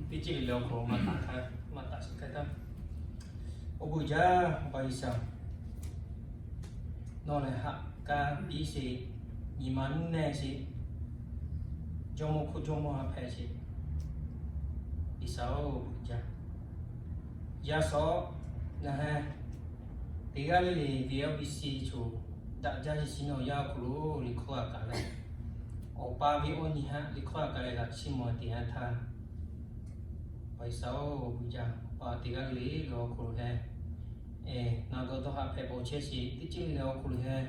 Teˇ ceuˬ le le awˬ hk'aw lo maˇ taˍ hk'aˇ, maˇ taˍ shiˍ hk'aˇ htaˇ, awˬ bon jaˇ, awˬ pa G'uiˬsha, nawˬ lehˬ haꞈ k'a piˇ sheˍ, nyi ma nuˇ nehˇ sheˍ, jawˇmawˇ hk'oˆ jawˇmawˇ ha hpehꞈ sheˍ. G'uiˬsha-oˬ, awˬ bon jaˇ. Yaˇ suhˍ ngaˬ hui teˇ g'aˇ le le V L B C choˬ daꞈ jaˇ sheˍ shiˍ nawˬ yaˇ awˬ hk'aw lo liꞈ hkawˇ g'a kaꞈ leh, awˬ pa ve awˬ nyi haꞈ liꞈ hkawˇ g'a kaꞈ leh g'a chiˇ mvuh teˇ yanˇ htaˇ, awˬ pa G'uiˬsha-oˬ, awˬ bon jaˇ. Awˬ pa teˇ g'aˇ le le awˬ hk'aw lo heh, ngaˬ dawˇ dawˇ haꞈ hpehꞈ bawˬ chehˇ sheˍ. Teˇ ceuˬ le le awˬ hk'aw lo heh,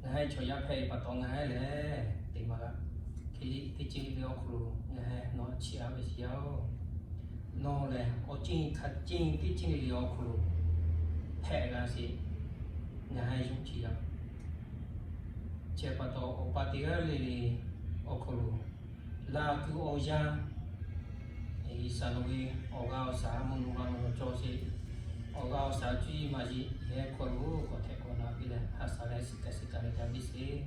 ngaˬ hui chaw yaˇ hpehꞈ ve pa taw ngaˬ hui lehˬ te maˇ g'a. Hk'e le teˇ ceuˬ le le awˬ hk'aw lo ngaˬ hui nawˬ htaꞈ chiˇ aꞈ ve shiˍ yaˇ-oˬ, nawˬ lehˬ awˬ ceˇ hk'a ceˇ teˇ ceuˬ le le awˬ hk'aw lo hpehꞈ g'a sheˍ. Ngaˬ hui yonˍ chi yaˇ, chi pa taw awˬ pa teˇ g'aˇ le le awˬ hk'aw lo laˬ tuˬ awˬ yanˇ, G'uiˬsha nawˬ ve awˬ g'aˇ awˬ shaˍ mvuhˇ naw ma nawˬ cawˬ sheˍ. Awˬ g'aˇ awˬ shaˍ cuˇ yiˍ maˇ yiˍ yehˇ hk'aw lo k'awꞈ hteꞈ k'awꞈ naꞈ piˇ leh ha shaˍ leh shiˍ kaꞈ shiˍ kaꞈ leh ca piˇ sheˍ.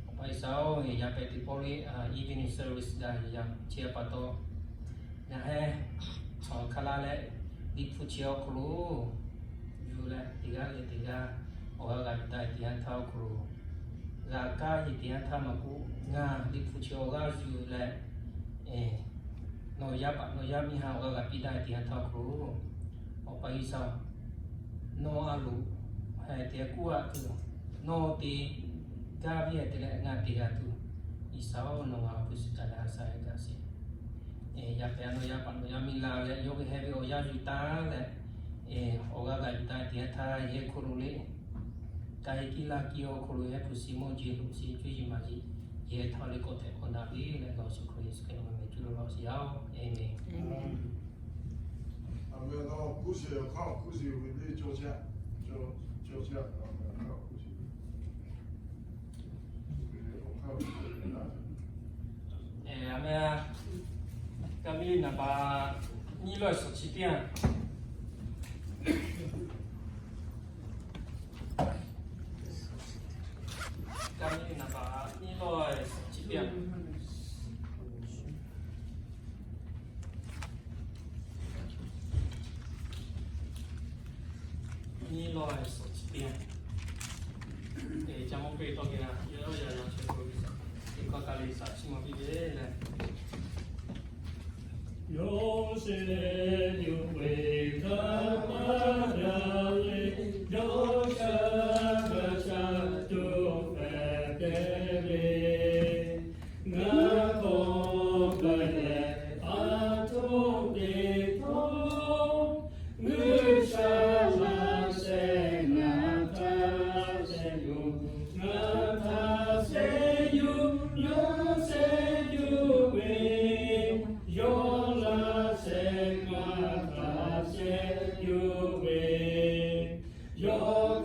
Awˬ pa G'uiˬsha-oˬ, yaˇ pehꞈ teˇ pawˆ le evening service daꞈ yaˇ chi pa taw, ngaˬ hui awˬ hk'aˇ laˇ leh Liꞈ hpu chi awˬ hk'aw lo yuˬ leh teˇ g'aˇ leh teˇ g'aˇ awˬ g'aˇ g'a piˇ taˍ teˇ yanˇ htaˇ awˬ hk'aw lo, g'a kaˇ ve teˇ yanˇ htaˇ maˇ k'oˆ, ngaˬ Liꞈ hpu chi awˬ g'aˇ yuˬ leh nawˬ yaˇ paˍ nawˬ yaˇ miˇ haꞈ awˬ g'aˇ g'a piˇ taˍ teˇ yanˇ htaˇ awˬ hk'aw lo, awˬ pa G'uiˬsha, nawˬ a loˍ haiˬ teˇ kuˇ aꞈ tuˬ, nawˬ teˇ g'aˇ piˇ haiˬ te leh ngaˬ teˇ g'aˇ tuˬ, G'uiˬsha-oˬ, nawˬ ngaˬ awˬ hpu shiˍ kaꞈ leh ha shaˍ leh kaꞈ shiˍ. Yaˇ pehꞈ nawˬ yaˇ paˍ nawˬ yaˇ miˇ la leh yawˇ ve heh ve awˬ yanˇ yuˬ taˍ leh, awˬ g'aˇ g'a piˇ taˍ teˇ yanˇ htaˇ yehˇ hk'aw lo le, ka heˆ kiˇ laˇ kiˇ awˬ hk'aw lo yehˇ hpu shiˍ mawˇ jeˬ loꞈ shiˍ cuˇ yiˍ maˇ yiˍ, yehˇ htaˇ le k'awꞈ hteꞈ k'awꞈ naꞈ piˇ leh G'uiˬsha Hkriꞈ Yeˍsuˆ Hkriꞈ nawˬ ve mehˍ cuˇ lo laˇ shiˍ yaˇ-oˬ, aˍmenˍ. Aˍmenˍ. Kaˇ miˇ naˍ baꞈ nyiˇ lawˇ suhˍ chi teˇ yanˇ. Kaˇ miˇ naˍ baꞈ nyiˇ lawˇ suhˍ chi teˇ yanˇ. Nyiˇ lawˇ suhˍ chi teˇ yanˇ. Ca mawˇ peˇ tawˇ geh a, yawˇ yaˇ yaˇ chehˇ k'oˆ ve, teˇ hkawˇ ka le shaˍ chiˇ mvuh piˇ ve leh, yawˇ sheˍ yuˬ ve hk'a maˇ g'a le, yawˇ shaˉ g'a shaˉ tuˬ hpehꞈ te ve. Ngaˬ hk'aw gaˬ leh a htoꞈ te htawˇ, G'uiˬsha laꞈ sheh ngaˬ htaꞈ sheh yoˬ. Ngaˬ htaꞈ sheh yoˬ, yawˇ sheh yoˬ ve, yawˇ laꞈ sheh ngaˬ htaꞈ sheh yoˬ ve, yawˇ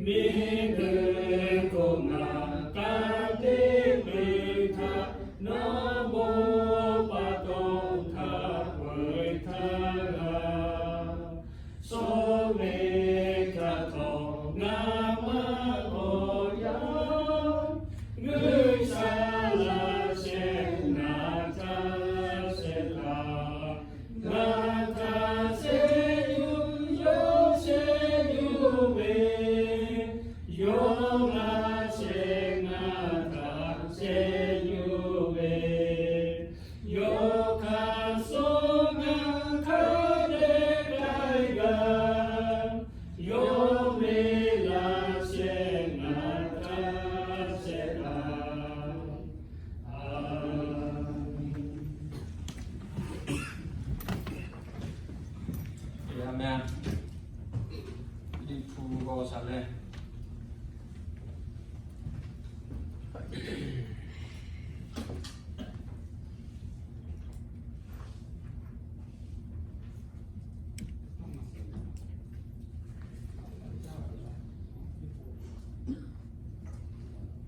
Miˬguiˬ hk'oˆ ngaˬ k'aˉ teˇ ve htaꞈ nawˉ bon pa taw htaꞈ peuˬ htaˇ g'a. Suh ve htaꞈ htawˇ ngaˬ maˇ k'awꞈ yaˇ, G'uiˬsha laꞈ sheh ngaˬ htaꞈ shehˍ laˬ. Ngaˬ htaꞈ shehˍ yuˬ, yawˇ shehˍ yuˬ ve, yawˇ laꞈ sheh ngaˬ htaꞈ shehˍ yuˬ ve, yawˇ hk'aˇ suh ngaˬ hk'a dehꞈ k'ai g'a, yawˇ ve laꞈ sheh ngaˬ htaꞈ shehˍ laˬ. Aˍmenˍ. Liꞈ hpu g'aw shaˍ leh,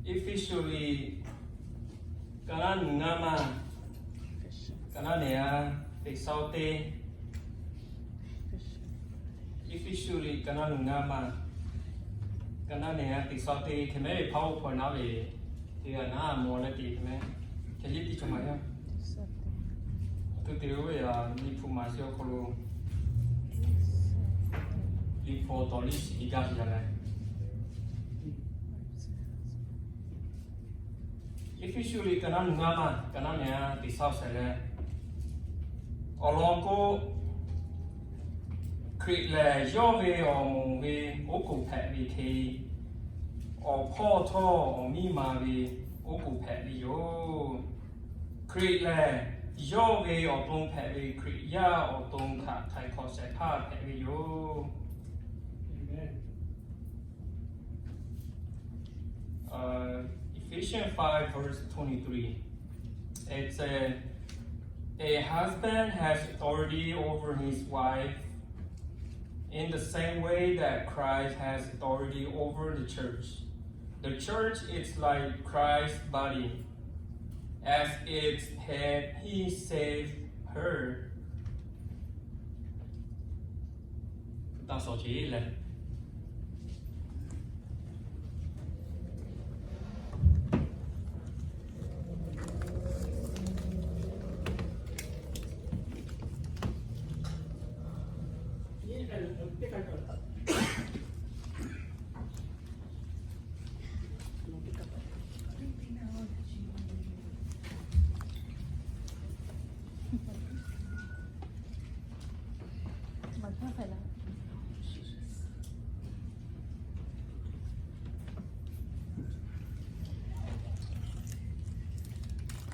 Eˇfeˇsuꞈ liꞈ ka naˉ nuˬ ngaˇ maˬ, ka naˉ nehˬ a teꞈ shaw teˇ. Eˇfeˇsuꞈ liꞈ ka naˉ nuˬ ngaˇ maˬ, ka naˉ nehˬ a teꞈ shaw teˇ. Hk'e mehˉ ve hpaˇ oˇ hpaw naˉ ve, teˇ g'aˇ naˉ maw leh teꞈ hk'e mehˉ, hk'e liˇ tiˇ cawˬ maˍ yaˇ. Tuˬ te ve a, Liꞈ hpu maˍ shiˍ awˬ hk'aw lo, Liꞈ hpu awˬ tawˍ liˇ shiˍ tiˇ gaˇ shiˍ yaˇ leh, Eˇfeˇsuꞈ liꞈ ka naˉ nuˬ ngaˇ maˬ, ka naˉ nehˬ a teꞈ shaw shehˍ leh, awˬ lawn k'o, Hkriꞈ lehˬ yawˇ ve awˬ moˍ ve oˉ k'oˍ hpehꞈ ve hk'e, awˬ hpawˇ htawˇ awˬ miˇ ma ve oˉ k'oˍ hpehꞈ ve yoˬ. Hkriꞈ lehˬ yawˇ ve awˬ to hpehꞈ ve Hkriꞈ yaˇ awˬ to htaꞈ htaiˍ hk'awꞈ shehˍ hpaˇ hpehꞈ ve yoˬ. Amen. Uh, Ephesians five, verse twenty-three. It said, "A husband has authority over his wife in the same way that Christ has authority over the church. The church is like Christ's body. As its head, he saved her." Taˇ shawˍ ce leh,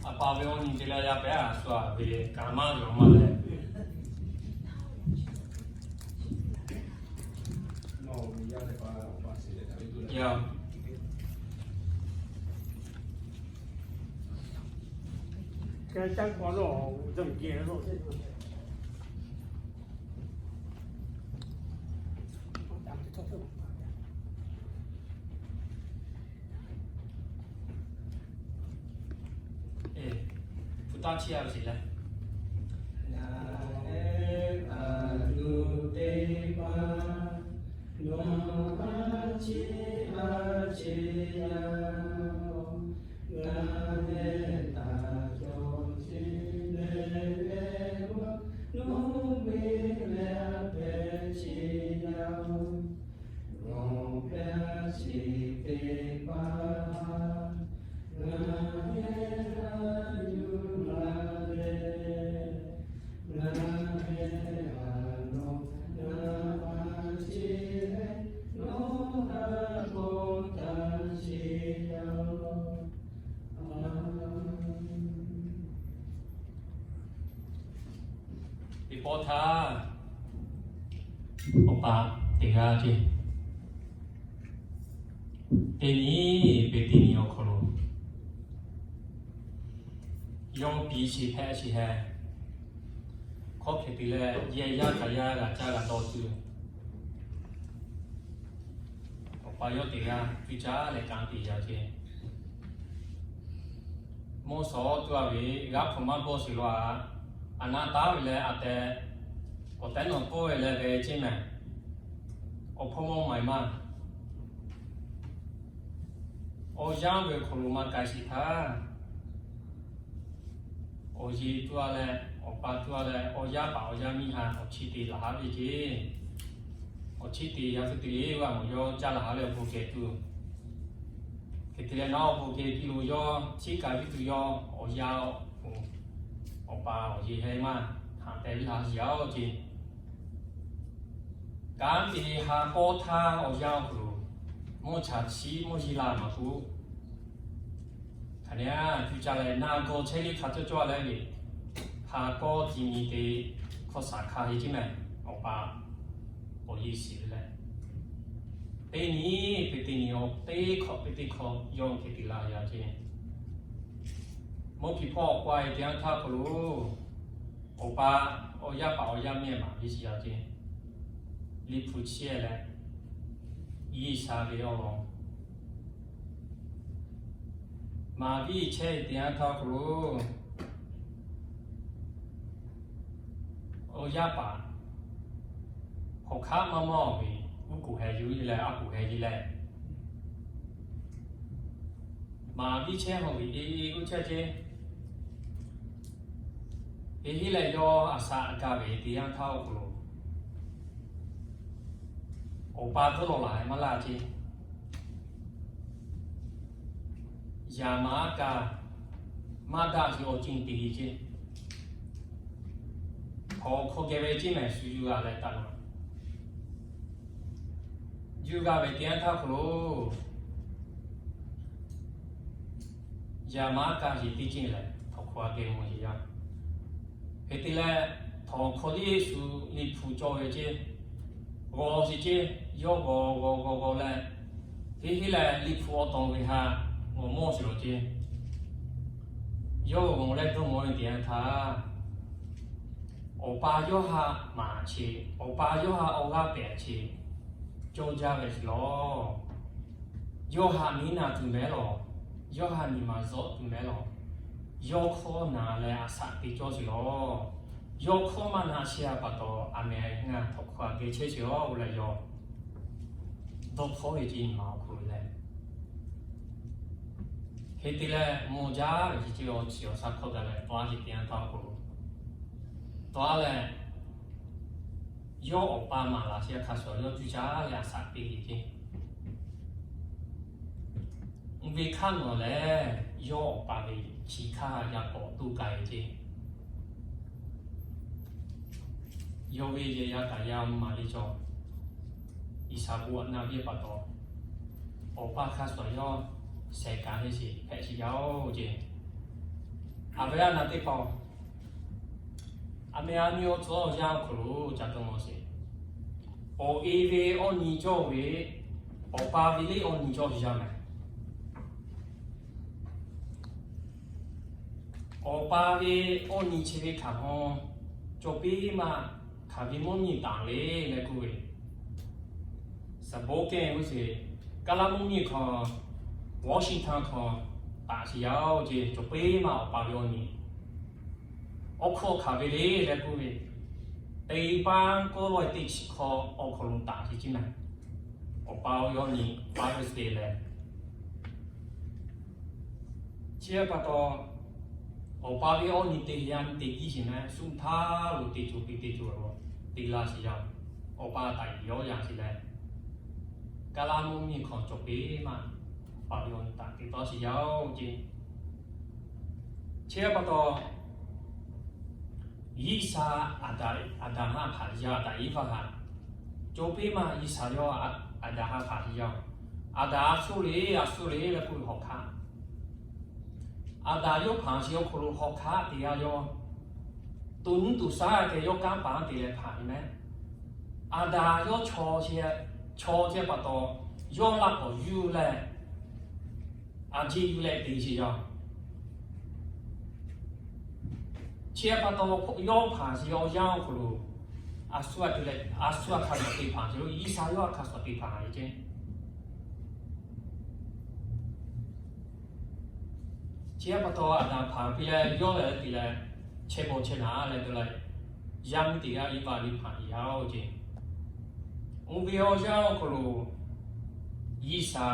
A pa ve awˬ nyi te la yaˇ pehˉ a shu a ve ka maˇ g'a maˇ leh. Eˬ, hpu taˇ chiˇ a ve sheˍ leh. Ngaˬ heh a tuˬ teˇ hpaˍ, nawˬ a ciˉ a ciˉ yaˇ-oˬ, ngaˬ heh taˍ cawˬ sheˍ leh leh maˇ, nawˬ ve leh a pehˍ ciˉ yaˇ-oˬ. Ngaˬ pehˇ chi teˇ hpaˍ, ngaˬ heh a yuˬ la leh, ngaˬ heh a nawˬ, ngaˬ a chi leh nawˬ a k'awꞈ taˇ chi yaˇ-oˬ. Teˇ pawˆ htaˇ, awˬ pa teˇ g'aˇ ce, teˇ nyi, teˇ nyi awˬ hk'aw lo yawˇ piˇ chi hpehꞈ chi heh, hkawˇ hk'e te leh yehˬ yaˇ kaꞈ yaˇ g'a caˇ g'a dawˇ tuˬ, Paˍ yawˇ teˇ g'aˇ tuˇ caˉ leh kanˉ te yaˇ ceˇ. Mvuhˇ shawˍ tuˇ a ve g'aˇ hpaw maˇ bawˆ sheˍ law a, a naˆ taˉ ve leh a teh, awˬ tehˉ nawˬ k'oˆ ve leh ve ceˇ mehˍ. Awˬ hpawˇ mawˇ maˍ maˇ, awˬ yanˇ ve awˬ hk'aw lo maˇ k'ai sheˍ htaˇ, awˬ yeˬ tuˇ a leh, awˬ pa tuˇ a leh, awˬ yaˇ paˍ awˬ yaˇ miˇ htaꞈ awˬ chiˇ te laˬ haˉ ve ceˇ. Awˬ chiˇ te yaˇ hk'e te leh g'a mawˬ yawˇ caˇ laˬ haˉ leh awˬ bon kehˬ tuˬ. Hk'e te leh naˉ awˬ bon kehˬ piˇ lo yawˇ chiˇ kaˍ piˇ tuˬ yawˇ awˬ yaˇ, awˬ pa awˬ yeˬ heh maˇ haꞈ teh ve laˬ yaˇ oˬ ceˇ. Kanˉ te ha k'awˇ htaˇ awˬ yanˇ awˬ hk'aw lo mvuhˇ chaꞈ chiˉ mvuhˇ yeˬ laˬ maˍ k'o, hk'aˬ nehˬ a cuˇ caˇ leh naˬ gawˬ chehˇ ve hk'a cawˇ cawˇ leh ve, ha k'awˇ ti nyi te hkawˇ shaˍ hkanˇ ve ceˇ mehˍ. Awˬ pa awˬ yeˬ shiˍ ve leh, teˇ nyi, pe teˇ nyi, awˬ teˇ hkawꞈ pe teˇ hkawꞈ yawˇ hk'e te laˬ yaˇ ceˇ. Mvuhˇ hpiˍ hpawˇ awˬ k'ai teˇ yanˇ htaˇ hk'aw lo, awˬ pa, awˬ yaˇ paˍ awˬ yaˇ miˇ maˍ piˇ shiˍ yaˇ ceˇ. Liꞈ hpu chehˇ leh, G'uiˬsha ve awˬ lawn maˍ piˇ chehˇ ve teˇ yanˇ htaˇ hk'aw lo, awˬ yaˇ paˍ hk'awꞈ hk'aˆ maˇ mawˇ ve, uˉ k'oˍ heh yuˬ leh a k'oˍ heh yuˬ leh, maˍ piˇ chehˇ hawˬ ve e e k'oˆ chehˇ ceˇ. Hk'e heˆ leh yawˇ a shaꞈ gaˬ ve teˇ yanˇ htaˇ awˬ hk'aw lo, awˬ pa tawˇ lawˬ laˬ maˇ laˇ ceˇ. Yaˍ maˍ aˉ kaˇ maˇ daꞈ ve awˬ ceuˬ te ceˇ. Hk'aw hk'aw geh ve ceˇ mehˍ shu yuˬ g'a leh taˍ laˬ. Yuˬ g'a ve teˇ yanˇ htaˇ hk'aw lo, yaˍ maˍ aˉ kaˇ yeˬ teˇ ceuˬ lehˬ htawnˍ hk'aw a geh mawˬ yeˬ yaˇ. Hk'e te leh, htawnˍ hk'aw liˇ shu Liꞈ hpu cawˬ ve ceˇ, g'aw sheˍ ceˇ, yawˇ g'aw g'aw g'aw g'aw leh, teˇ heˆ leh Liꞈ hpu awˬ tawnˍ ve ha g'aw mawˇ sheˍ law ceˇ. Yawˇ g'aw leh dawˇ mawˬ ve teˇ yanˇ htaˇ, awˬ pa yawˇ htaꞈ maˍ cheˬ, awˬ pa yawˇ htaꞈ awˬ g'aˇ pehˍ cheˬ cawˇ jaˇ ve sheˍ lawˬ. Yawˇ htaꞈ miˉ naꞈ tuˬ mehˍ lawˬ. Yawˇ htaꞈ nyi ma zuhˆ tuˬ mehˍ lawˬ. Yawˇ hkawˇ naˍ leh a shaꞈ te cawˇ sheˍ lawˬ. Yawˇ hkawˇ maˇ naˍ sheˍ a pa taw, a mehˍ ngaˬ htawnˍ hk'aw a geh chehˇ sheˍ lawˬ oˇ leh yawˇ dawˇ hpawˇ ve ceˇ nyi ma awˬ hk'aw lo leh, hk'e te leh mawˬ jaˇ ve ceˇ awˬ chi awˬ shaˍ hkawˇ gaˬ leh tawˇ a sheˍ teˇ yanˇ htaˇ awˬ hk'aw lo, tawˇ a leh, yawˇ awˬ pa maˍ laˬ sheˍ hk'a shuˍ yawˇ cuˇ caˇ leh a shaꞈ te ve ceˇ. Uˇ ve hk'aˇ nawˬ lehˬ, yawˇ awˬ pa ve chi hk'aˇ yaꞈ k'awꞈ toˇ k'ai ve ceˇ. Yawˇ ve yehˬ yaˇ kaꞈ yaˇ maˍ le cawˬ. Iˉsaˍ k'o a na ve pa taw, awˬ pa hk'a shuˍ yawˇ shehˍ kaꞈ neˇ sheˍ hpehꞈ sheˍ yaˇ oˬ ceˇ. A ve a na teˇ hpaˍ, a mehˍ a nyi awˬ tcuhˉ awˬ yanˇ awˬ hk'aw lo ca dawˇ mawˬ sheˍ. Awˬ e ve awˬ nyi cawˇ ve, awˬ pa ve lehˬ awˬ nyi cawˇ sheˍ yaˇ mehˍ. Awˬ pa ve awˬ nyi chi ve htaꞈ haw, cawˬ piˇ maˇ hk'aˬ ve mvuhˇ miˬ taˍ le leh k'oˆ ve, Spokane g'uˇ suhˍ, Kaˇlaˇ mvuhˇ miˬ hk'aw, Washington hk'aw taˍ sheˍ yaˇ oˬ ceˇ. Cawˬ piˇ maˇ awˬ pa ve awˬ nyi, awˬ hkawˇ hk'aˬ ve le leh k'oˆ ve, teˇ paˆ k'oˆ lawˬ teˇ chi hk'aw awˬ hk'aw lo taˍ sheˍ ceˇ mehˍ. Awˬ pa ve awˬ nyi, Father's Day leh, chi pa taw, awˬ pa ve awˬ nyi te yanˇ teˇ giˇ sheˍ mehˍ. Suˇ htaˇ lo teˇ cawˬ piˇ teˇ cawˬ lo te laˇ sheˍ yaˇ. Awˬ pa taˍ yawˇ yaꞈ sheˍ leh, Kaˇlaˇ mvuhˇ miˬ hk'aw cawˬ piˇ maˇ awˬ pa ve awˬ nyi taˍ te tawˇ sheˍ yaˇ oˬ ceˇ. Chi pa taw, G'uiˬsha Aˍdanˍ, Aˍdanˍ htaꞈ hpanˍ yaˇ, Aˍdanˍ Eˇvaˇ htaꞈ, cawˬ piˇ maˇ G'uiˬsha yawˇ Aˍdanˍ htaꞈ hpanˍ yaˇ. Aˍdanˍ a shu le, a shu le leh k'oˆ ve hawˬ hkanˇ, Aˍdanˍ yawˇ hpanˍ sheˍ awˬ hk'aw lo hawˬ hkanˇ te yaˇ yawˇ, toꞈ nuˇ toꞈ shaˉ te yawˇ kanˉ paˍ te leh hpanˍ ve mehˍ. Aˍdanˍ yawˇ chaw chi, chaw chi pa taw, yawˇ laˇ k'awꞈ yuˬ leh, a ciˉ yuˬ leh te sheˍ yaˇ. Chi pa taw, yawˇ hpanˍ sheˍ awˬ yanˇ awˬ hk'aw lo, a shu a te leh, a shu a hk'a shuˍ te hpanˍ sheˍ lo, G'uiˬsha yawˇ a hk'a shuˍ te hpanˍ ve ceˇ. Chi htaꞈ pa taw, Aˍdanˍ hpanˍ piˇ leh yawˇ lehˬ te leh chehˇ baw chehˇ naˍ leh te leh, yaˇ miˇ teˇ g'aˇ Eˇvaˍ liˇ hpanˍ yaˇ-oˬ ceˇ. Oˇ ve awˬ yanˇ awˬ hk'aw lo G'uiˬsha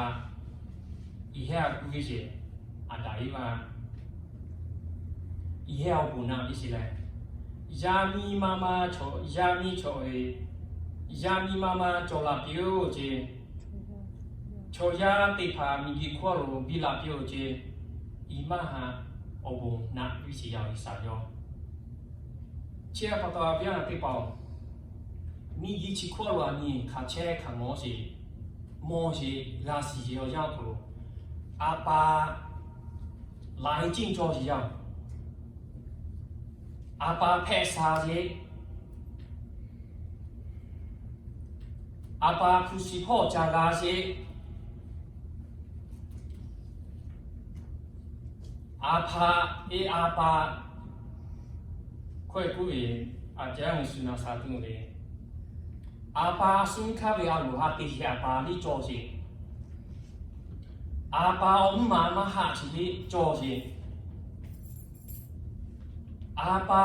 Eˇhehˇ a kuˇ ve sheˍ, Aˍdanˍ Eˇvaˍ Eˇhehˇ awˬ bon naꞈ piˇ sheˍ leh, yaˇ miˇ maˇ maˇ, yaˇ miˇ chaw, yaˇ miˇ maˇ maˇ cawˬ la piˇ-oˬ ceˇ. Chaw yaˇ teˇ hpaˍ miˬguiˬ hkawˇ lo biˇ la piˇ-oˬ ceˇ. Eˇvaˇ haꞈ awˬ bon naꞈ piˇ sheˍ yaˇ G'uiˬsha yawˇ. Chi htaꞈ pa taw, a viˉ a nyi teˇ hpaˍ-oˬ, miˬguiˬ chi hkawˇ lo a nyi hk'aˬ chehˇ hk'aˬ ngawˬ sheˍ, mawˬ sheˍ, g'a shiˍ sheˍ awˬ yanˇ awˬ hk'aw lo, a pa laiˉ ceuˬ cawˬ sheˍ yaˇ-oˬ, a pa hpehꞈ sha sheˍ, a pa hpu shi hpawˇ ca g'a sheˍ, a pa, e a pa, hkawˇ e kuˉ ve, a caˉ mvuhˬ shu na sha tuˬ ve, a pa suh hkaˇ ve a loˍ ha te sheˍ, a pa liˇ cawˬ sheˍ, a pa awˬ mvuhˇ ma maˇ haꞈ chi liˇ cawˬ sheˍ, a pa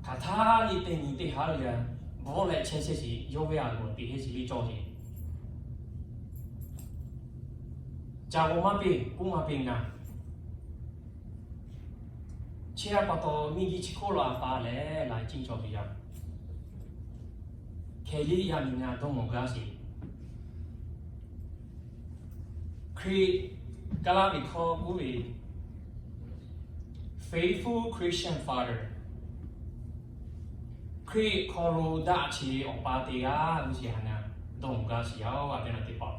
hk'aˬ htaˇ liˇ teˇ nyi teˇ haˉ leh, bvuhˆ leh chehˇ chehˇ sheˍ, yawˇ ve a loˍ te heˆ chi liˇ cawˬ sheˍ. Ca g'aw maˇ peˇ, k'oˆ maˇ peˇ ngaˬ. Chi htaꞈ pa taw, miˬguiˬ chi hkawˇ lo a pa lehˬ laiˉ ceuˬ cawˬ ve yaˇ, hkeh liˇ yaˇ miˬ ngaˬ dawˇ mawˬ gaˇ sheˍ. Hkriꞈ, Kaˇlaˇ ve hkawˇ kuˉ ve, faithful Christian father, Hkriꞈ hk'aw lo daꞈ chi awˬ pa teˇ g'aˇ g'uˇ suhˍ htaꞈ ngaˬ dawˇ mawˬ gaˇ sheˍ yaˇ-oˬ, a viˉ a nyi teˇ hpaˍ.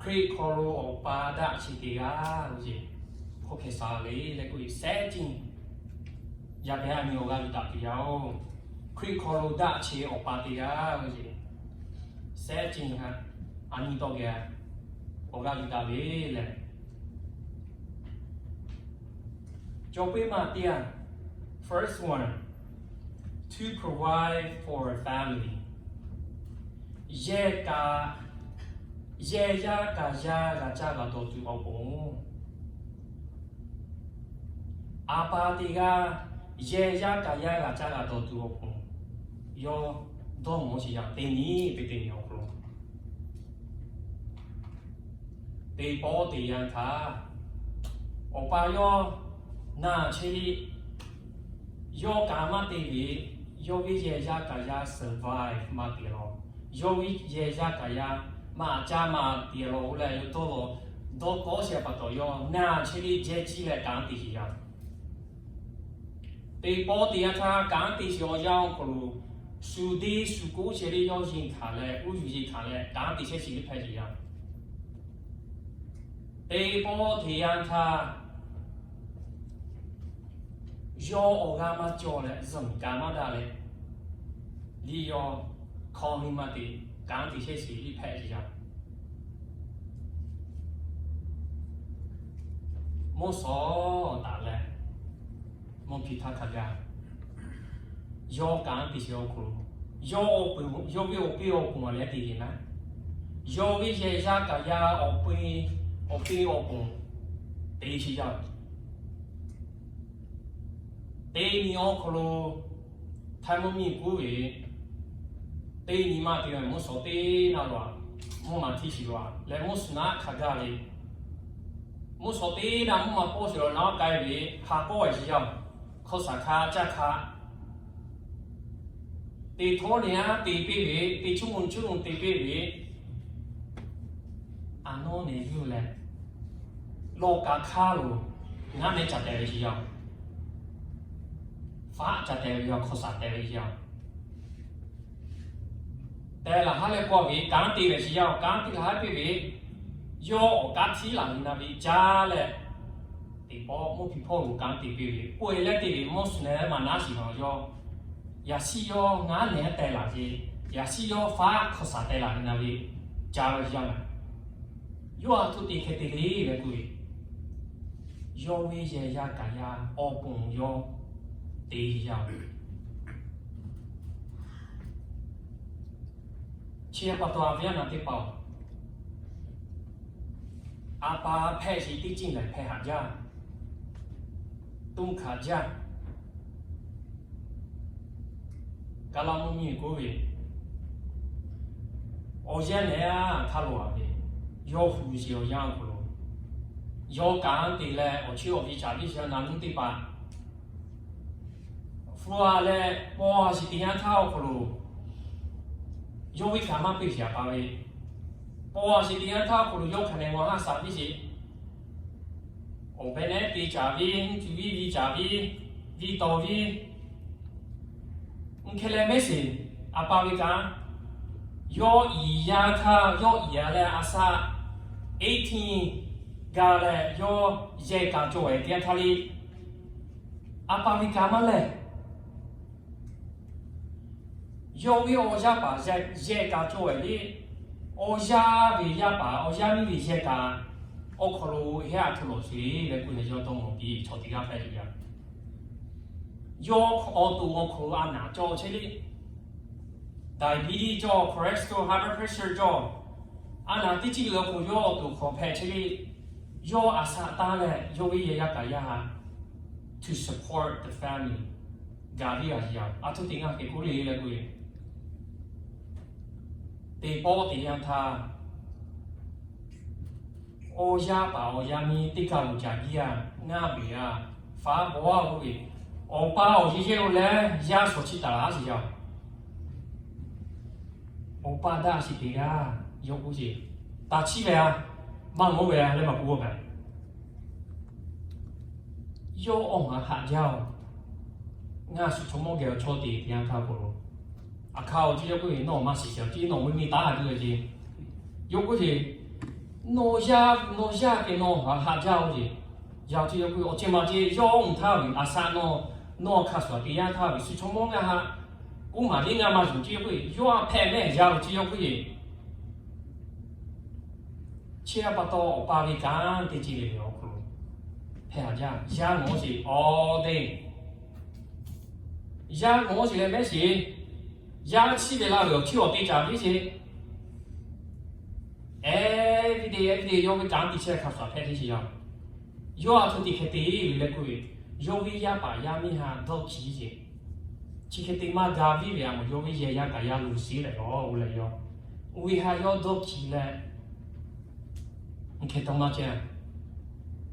Hkriꞈ hk'aw lo awˬ pa daꞈ chi teˇ g'aˇ g'uˇ suhˍ hk'aw hkeh sha le leh k'oˆ ve sehˉ ceuˬ, yaˇ pehˉ a nyi awˬ g'aˇ yuˬ daꞈ tuˬ yaˇ-oˬ, Hkriꞈ hk'aw lo daꞈ chi awˬ pa teˇ g'aˇ g'uˇ suhˍ sehˉ ceuˬ htaꞈ a nyi tawˇ geh awˬ g'aˇ yuˬ daꞈ ve lehˬ, cawˬ piˇ maˇ teˇ yanˇ, first one, to provide for a family. Yehˬ kaꞈ, yehˬ yaˇ kaꞈ yaˇ g'a caˇ g'a dawˬ tuˬ awˬ pon, a pa teˇ g'aˇ yehˬ yaˇ kaꞈ yaˇ g'a caˇ g'a dawˬ tuˬ awˬ pon, yawˇ dawˇ mawˬ sheˍ yaˇ teˇ nyi, teˇ nyi awˬ hk'aw lo teˇ pawˆ teˇ yanˇ htaˇ, awˬ pa yawˇ naˬ chehˇ liˇ, yawˇ kaꞈ maˇ te ve, yawˇ ve yehˬ yaˇ kaꞈ yaˇ survive maˇ te law, yawˇ ve yehˬ yaˇ kaꞈ yaˇ maˇ caˇ maˇ te law oˇ leh yawˇ dawˇ law, dawˇ kawˆ sheˍ pa taw yawˇ naˬ chehˇ liˇ jehˇ ciˇ leh kanˉ te sheˍ yaˇ. Teˇ pawˆ teˇ yanˇ htaˇ kanˉ te sheˍ awˬ yanˇ awˬ hk'aw lo, shu deˇ shu koˉ chehˇ liˇ yawˇ yeˬ hkanˍ leh, uˉ yuˬ yeˬ hkanˍ leh kanˉ te chehˇ sheˍ liˇ hpehꞈ sheˍ yaˇ. Teˇ pawˆ teˇ yanˇ htaˇ, yawˇ awˬ g'aˇ maˇ cawˬ leh zuhꞈ kaꞈ maˇ daꞈ leh, liˇ yawˇ hkawˇ nyi maˇ te, kanˉ te chehˇ sheˍ liˇ hpehꞈ sheˍ yaˇ. Mvuhˇ shawˍ taˍ leh, mvuhˇ hpiˇ htaˇ hk'a gaˬ, yawˇ kanˉ te sheˍ awˬ hk'aw lo, yawˇ ve awˬ piˇ awˬ ponˬ a leh te ve naˉ, yawˇ ve yehˬ yaˇ kaꞈ yaˇ awˬ piˇ awˬ ponˬ te sheˍ yaˇ. Teˇ nyi awˬ hk'aw lo, htaiˇ mvuhˇ miˬ kuˉ ve, teˇ nyi maˇ te ve mvuhˇ shawˍ teˇ naˆ lo a, mvuhˇ maˬ htiˇ shiˍ lo a leh mvuhˇ shawˍ naˆ hk'a gaˬ ve, mvuhˇ shawˍ teˇ naˆ mvuhˇ maˬ pawˆ shiˍ lo naˉ k'ai ve, hk'a kawˆ ve sheˍ yaˇ, hk'aw shaˍ hk'a caˇ hk'a, teˇ htawˇ neˇ a te piˇ ve, teˇ cuˇ mvuhˇ cuˇ mvuhˇ te piˇ ve, a nawˉ neˇ yuˬ leh, lawˬ kaꞈ hk'aˇ lo, ngaˉ neˇ ca tehꞈ ve sheˍ yaˇ, faˆ ca tehꞈ ve yaˇ, hk'aw shaˍ tehꞈ ve yaˇ. Tehꞈ laˬ haˉ leh kawˆ ve kanˉ te ve sheˍ yaˇ, kanˉ te laˬ haˉ piˇ ve, yawˇ awˬ kanˉ htiˉ laˬ ve na ve caˇ leh, teˇ pawˆ mvuhˇ hpiˇ hpawˇ lo kanˉ te piˇ ve, k'oˆ e leh te ve mvuhˇ shawˍ naˆ maˇ naˉ shiˍ naw yawˇ, yaꞈ shiˆ yawˇ ngaˉ neˇ tehꞈ laˬ ve, yaꞈ shiˆ yawˇ faˆ hk'aw shaˍ tehꞈ laˬ ve na ve, caˇ ve yaˇ na. Yawˇ a htoꞈ te hk'e te le leh k'oˆ ve, yawˇ ve yehˬ yaˇ kaꞈ yaˇ awˬ ponˬ yawˇ te yaˇ. Chi htaꞈ pa taw a viˉ a nyi teˇ hpaˍ-oˬ, A pa hpehˇ sheˍ teˇ ceuˬ lehˬ hpehˇ haꞈ jaˇ, toˇ hkanˍ jaˇ. Kaˍlaˍ mvuhˇ miˬ k'oˆ ve, awˬ yanˇ nehˬ a hk'a loˬ a ve, yawˇ hui sheˍ awˬ yanˇ awˬ hk'aw lo, yawˇ kanˉ te leh awˬ chi awˬ ve caˍ piˇ sheˍ naˍ nuˇ teˇ hpaˍ hpu a leh paw a shiˍ teˇ yanˇ htaˇ awˬ hk'aw lo, yawˇ ve kanˉ maˇ peˇ sheˍ a pa ve, paw a shiˍ teˇ yanˇ htaˇ awˬ hk'aw lo yawˇ hk'aˬ nehˬ ngaˬ haˉ shaˍ piˇ sheˍ. Awˬ beh nehˉ te caˍ viˇ, mvuhˇ tuˬ viˇ, viˇ caˍ viˇ, viˇ tawˍ viˇ, mvuhˇ hkeh leh mehˉ sheˍ. A pa ve kanˉ, yawˇ iˍ yaˇ htaˇ yawˇ iˍ a leh a shaꞈ eighteen gaˬ leh yawˇ yehˬ kaꞈ cawˬ e teˇ yanˇ htaˇ le, a pa ve kanˉ maˇ lehˬ, yawˇ ve awˬ yaˇ paˍ yehˬ kaꞈ cawˬ e le, awˬ yaˇ ve yaˇ paˍ awˬ yaˇ miˇ ve yehˬ kaꞈ awˬ hk'aw lo heˉ a hto lawˬ sheˍ leh k'oˆ leh yawˇ dawˇ mawˬ piˇ chaw teˇ g'aˇ hpehꞈ ve yaˇ. Yawˇ awˬ to awˬ hk'aw lo a naˍ cawˬ chehˇ le, diabetes cawˬ, cholesterol, high blood pressure cawˬ, a naˍ teˇ ceuˬ le awˬ hk'aw lo yawˇ awˬ to hk'aw hpehꞈ chehˇ le, yawˇ a shaꞈ taˇ leh yawˇ ve yehˬ yaˇ kaꞈ yaˇ ha to support the family gaˬ viˇ a yaˇ. A htoꞈ teˇ g'aˇ hk'e k'oˆ le leh k'oˆ ve, teˇ pawˆ teˇ yanˇ htaˇ awˬ yaˇ paˍ awˬ yaˇ miˇ teˇ kaˬ lo caˍ giˇ a, ngaˇ beˬ a, faˉ bawˬ a k'oˆ ve, awˬ pa awˬ yeˇ yehˇ lo leh yaˇ shawˍ chi taˍ laˇ sheˍ yaˇ. Awˬ pa daꞈ shiˍ teˇ g'aˇ yawˇ k'oˆ sheˍ, taˍ chiˇ ve a, maˇ ngawˉ ve a leh maˇ k'oˆ ve a. Yawˇ awˬ ha haꞈ jaˇ oˬ. Ngaˬ shu chaw mawˇ geh awˬ chaw teˇ yanˇ htaˇ k'o lo, a hkaˇ awˬ ceuˬ yawˇ k'oˆ ve, nawˬ maˇ shiˍ shiˍ awˬ ceuˬ, nawˬ mvuhˇ miˬ taˉ a tuˬ ve ce. Yawˇ k'oˆ sheˍ, nawˬ yaˇ nawˬ yaˇ keh nawˬ ha haꞈ jaˇ oˬ ce. Yaˇ awˬ ceuˬ yawˇ k'oˆ ve, awˬ ceuˬ maˇ ce, yawˇ awˬ htaˇ ve a shaꞈ nawˬ, nawˬ hk'a shuˍ teˇ yanˇ htaˇ ve shu chaw mawˇ ngaˬ ha k'oˆ maˍ liˇ ngaˬ maˇ zuhˬ ce k'oˆ ve, yawˇ a hpehꞈ mehˆ yaˇ awˬ ceuˬ yawˇ k'oˆ ve, chi a pa taw awˬ pa ve kanˉ teˇ ceuˬ le ve awˬ hk'aw lo hpehꞈ a jaˇ. Yaˇ ngawˬ sheˍ awˬ teˇ, yaˇ ngawˬ sheˍ leh mehˉ sheˍ, yaˇ chiˇ ve la ve awˬ chi awˬ te caˍ piˇ sheˍ. Every day, every day yawˇ ve kanˉ te chehˇ hk'a shuˍ hpehꞈ teˇ sheˍ yaˇ. Yawˇ a htoꞈ te hk'e te ve leh k'oˆ ve, yawˇ ve yaˇ paˍ yaˇ miˇ ha dawˇ hkiˬ sheˍ. Chi hk'e te maˇ ga viˇ ve a mawˬ, yawˇ ve yehˬ yaˇ kaꞈ yaˇ lo shiˍ leh yawˇ oˇ leh yawˇ, oˇ ve ha yawˇ dawˇ hkiˬ leh, hk'e taw maˇ ceh,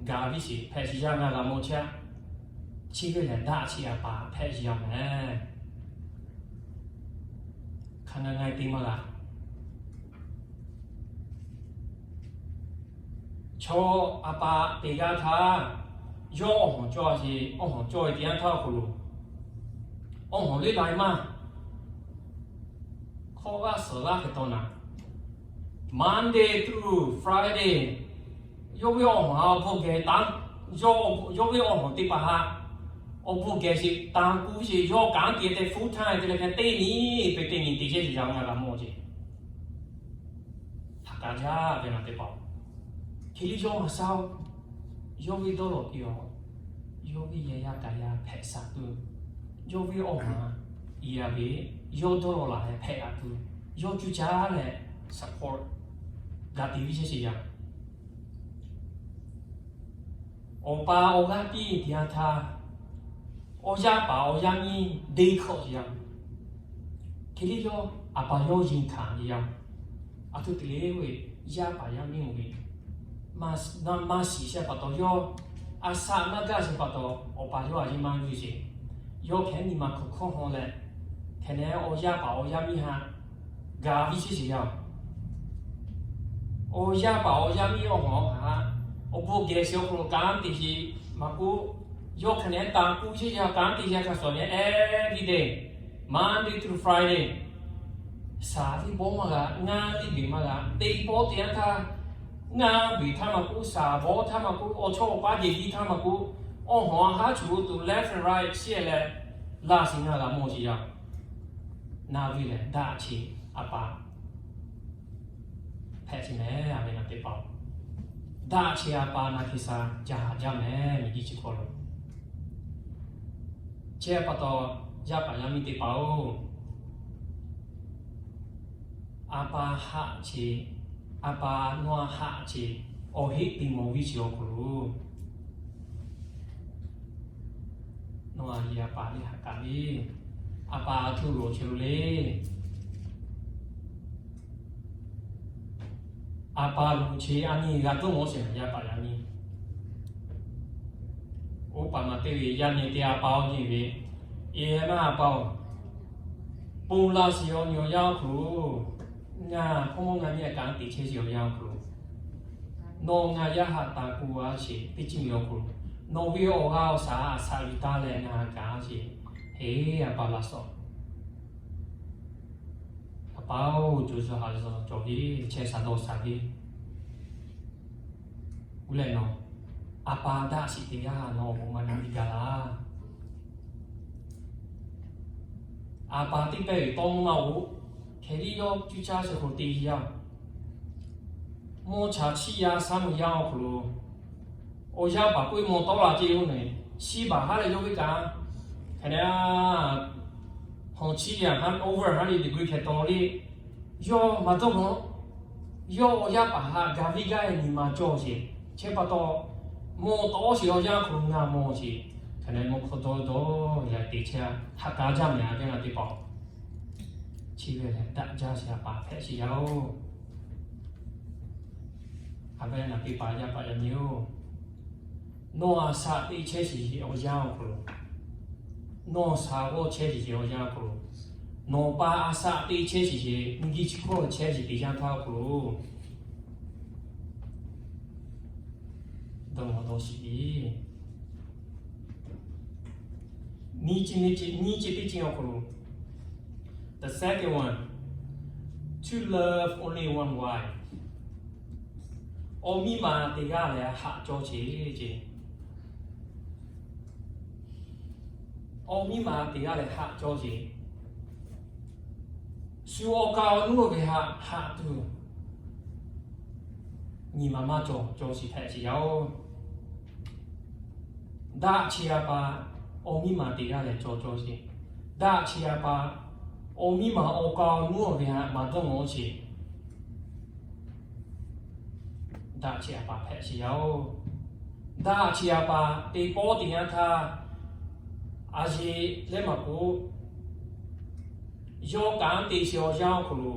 ga viˇ sheˍ hpehꞈ shiˍ yaˇ ngaˬ g'a mawˬ chehˇ. Chi ve lehˬ daꞈ chi a pa hpehꞈ shiˍ yaˇ mehˍ. Hk'a ngaˬ ngaˬ te maˇ g'a. Chaw a pa teˇ g'aˇ htaˇ, yawˇ awˬ hawˬ cawˇ a sheˍ, awˬ hawˬ cawˇ ve teˇ yanˇ htaˇ awˬ hk'aw lo, awˬ hawˬ le la e maˇ, hk'awꞈ g'aˇ suhˍ g'aˇ hk'e taw naˍ, Monday through Friday, yawˇ ve awˬ hawˬ ha awˬ bon geh taˍ, yawˇ ve awˬ hawˬ teˇ hpaˍ ha awˬ bon geh sheˍ taˍ k'oˆ sheˍ, yawˇ kanˉ te te full time te leh hk'e teˇ nyi, teˇ teˇ nyi te chehˇ sheˍ yaˇ ngaˬ g'a mawˬ ce. Htaꞈ kaꞈ jaˇ ve naˍ teˇ hpaˍ, hk'e le yawˇ maˇ shaˉ oˬ. Yawˇ ve dawˇ lawˬ piˇ a, yawˇ ve yehˬ yaˇ kaꞈ yaˇ hpehꞈ shaˍ tuˬ, yawˇ ve awˬ ha iˍ a ve, yawˇ dawˇ lawˬ laˬ leh hpehꞈ a tuˬ, yawˇ cuˇ caˉ leh support ga te viˇ chehˇ sheˍ yaˇ. Awˬ pa awˬ g'aˇ piˇ teˇ yanˇ htaˇ, awˬ yaˇ paˍ awˬ yaˇ miˇ deˇ hkawꞈ sheˍ yaˇ. Hk'e le yawˇ a pa yawˇ yeˬ hkanˍ ve yaˇ. A htoꞈ te le ve, yaˇ paˍ yaˇ miˇ oˬ ve, maˇ shiˍ sheˍ pa taw yawˇ, a shaꞈ maˇ gaˇ sheˍ pa taw, awˬ pa yawˇ a yeˇ maˇ yuˬ sheˍ. Yawˇ hk'e nyi ma hkawˇ hkawˇ haw leh, hk'e leh awˬ yaˇ paˍ awˬ yaˇ miˇ ha ga viˇ chehˇ sheˍ yaˇ. Awˬ yaˇ paˍ awˬ yaˇ miˇ awˬ hawˬ ha, awˬ bon geh sheˍ awˬ hk'aw lo kanˉ te sheˍ maˇ k'oˆ, yawˇ hk'e leh taˍ k'oˆ sheˍ yaˇ, kanˉ te sheˍ hk'a shuˍ leh every day, Monday through Friday, shaˍ liˇ bawˆ maˇ g'a, ngaˇ liˇ beˬ maˇ g'a, teˇ pawˆ teˇ yanˇ htaˇ, ngaˇ beˬ htaˇ maˇ k'oˆ, shaˍ bawˆ htaˇ maˇ k'oˆ, awˬ chawˇ awˬ paˇ jeˬ liˇ htaˇ maˇ k'oˆ, awˬ hawˬ a haˉ chu lo tuˬ left and right shiˍ leh, laˇ sheˍ ngaˬ g'a mawˬ sheˍ yaˇ. Naˍ ve lehˬ daꞈ chi a pa hpehꞈ sheˍ mehˍ. A ve naˍ teˇ hpaˍ, daꞈ chi a pa naˍ hk'e sha ca haꞈ jaˇ mehˍ. Miˬ guiˬ chi hk'aw lo chehˇ pa taw, yaˇ paˍ yaˇ miˇ teˇ hpaˍ oˬ, a pa haꞈ chi, a pa nawˬ a haꞈ chi, awˬ heˆ te mawˬ ve chi awˬ hk'aw lo, nawˬ a yehˬ a pa le haꞈ kaꞈ le, a pa a htoꞈ loˍ chehˇ lo le. A pa loˍ chi a nyi g'a dawˇ mawˬ sheˍ, yaˇ paˍ yaˇ nyi. Oˇ paˍ maˬ te ve yaˇ nyi te a pa awˬ nyi ve, eˬ maˇ a pa-oˬ, ponˬ laˬ shiˍ awˬ nyi awˬ yanˇ awˬ hk'aw lo, ngaˬ hk'oˆ mawˇ ngaˬ nyi a kaꞈ teꞈ chehˇ shiˍ awˬ yanˇ awˬ hk'aw lo, nawˬ ngaˬ yaˇ haꞈ taˍ k'o a sheˍ teˇ ceuˬ awˬ hk'aw lo, nawˬ ve awˬ g'aˇ awˬ shaˍ a shaꞈ yuˬ taˍ leh ngaˬ kaꞈ sheˍ, heˍ a pa laˬ suhˍ A pa-oˬ, co suhˍ haꞈ suhˍ cawˬ ve, chehˇ sha dawˇ sha ve. Uˉ lehˬ nawˬ, a pa daꞈ shiˍ teˇ g'aˇ nawˬ awˬ bon maˇ na ve gaˬ laˇ. A pa teˇ pehˇ ve tawˇ maˇ-oˬ, hk'e liˇ yawˇ cuˇ caˇ chi hk'aw lo te yaˇ-oˬ, mawˇ chaˍ chiˇ yaˇ shaˉ mvuh yaˇ awˬ hk'aw lo, awˬ yanˇ paˍ k'oˆ ve mawˬ tawˆ la ce-oˬ ne, chiˇ baˬ haˉ leh yawˇ ve kaꞈ, hk'e le, hawˬ chiˇ yaˇ haˉ over haˉ le degree hk'e taw le, yawˇ maˇ dawˇ mawˬ. Yawˇ awˬ yanˇ paˍ haꞈ gaˬ viˇ gaˇ e nyi ma cawˬ sheˍ. Chi pa taw, mawˬ tawˆ sheˍ awˬ yanˇ hk'aw lo ngaˬ mawˬ sheˍ. Hk'e le mawˬ hk'aw dawˇ dawˇ yaꞈ teꞈ chehˇ, haꞈ k'aˉ jaˇ mehˍ a ve naˬ teˇ hpaˍ-oˬ. Chi ve lehˬ daꞈ jaˇ sheˍ a pa hpehꞈ sheˍ yaˇ-oˬ. A ve naˬ teˇ hpaˍ yaˇ paˍ yaˇ nyi-oˬ, nawˬ a shaꞈ teꞈ chehˇ shiˍ sheˍ awˬ yanˇ awˬ hk'aw lo, nawˬ shaꞈ g'awˇ chehˇ shiˍ sheˍ awˬ yanˇ awˬ hk'aw lo, nawˬ pa a shaꞈ teꞈ chehˇ shiˍ sheˍ, miˬguiˬ chi hkawˇ chehˇ shiˍ teˇ yanˇ htaˇ awˬ hk'aw lo dawˇ law dawˇ shiˍ ve nyi ce teˇ ce awˬ hk'aw lo, the second one, to love only one wife. Awˬ miˇ ma teˇ g'aˇ lehˬ haꞈ cawˇ sheˍ ce. Awˬ miˇ ma teˇ g'aˇ lehˬ haꞈ cawˇ sheˍ. Shu awˬ kaˍ awˬ nuˇ ve haꞈ haꞈ tuˬ nyi ma maˇ cawˬ cawˬ shiˍ hpehꞈ sheˍ yaˇ-oˬ. Daꞈ chi a pa awˬ miˇ ma teˇ g'aˇ lehˬ cawˬ cawˬ sheˍ. Daꞈ chi a pa awˬ miˇ ma awˬ kaˍ awˬ nuˇ ve haꞈ maˇ dawˇ mawˬ sheˍ. Daꞈ chi a pa hpehꞈ sheˍ yaˇ-oˬ. Daꞈ chi a pa teˇ pawˆ teˇ yanˇ htaˇ, a yeˬ leh maˇ k'oˆ, yawˇ kanˉ te sheˍ awˬ yanˇ awˬ hk'aw lo,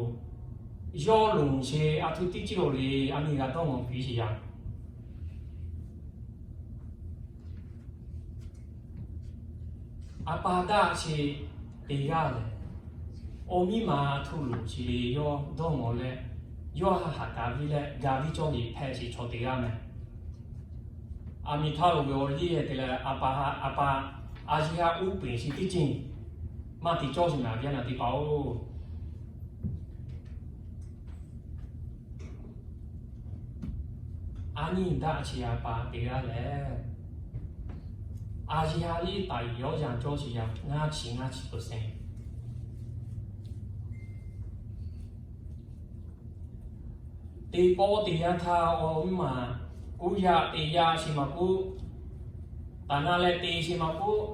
yawˇ loˍ sheˍ a htoꞈ teˇ ceuˬ lo le a nyi g'a dawˇ mawˬ piˇ sheˍ yaˇ. A pa daꞈ chi teˇ g'aˇ lehˬ, awˬ miˇ ma a htoꞈ loˍ chi le yawˇ dawˇ mawˬ leh, yawˇ haꞈ haꞈ kaꞈ viˇ leh gaˬ viˇ cawˇ ve hpehꞈ sheˍ chaw teˇ g'aˇ mehˍ. Aˬ miˍ htaˇ loˍ ve awˬ liˇ te leh a pa, a pa, a yeˬ haꞈ uˉ peunˍ chi teˇ ceuˬ maˇ te cawˇ sheˍ mehˍ a viˉ a naˬ teˇ hpaˍ-oˬ. A nyi daꞈ chi a pa teˇ g'aˇ lehˬ, a yeˬ haꞈ liˇ taˍ yawˇ yanˇ cawˇ sheˍ yaˇ ngaˇ chi ngaˇ chi percent. Teˇ pawˆ teˇ yanˇ htaˇ awˬ miˇ ma kuˇ yaꞈ te yaˇ sheˍ maˇ k'oˆ, taˍ na leh te sheˍ maˇ k'oˆ,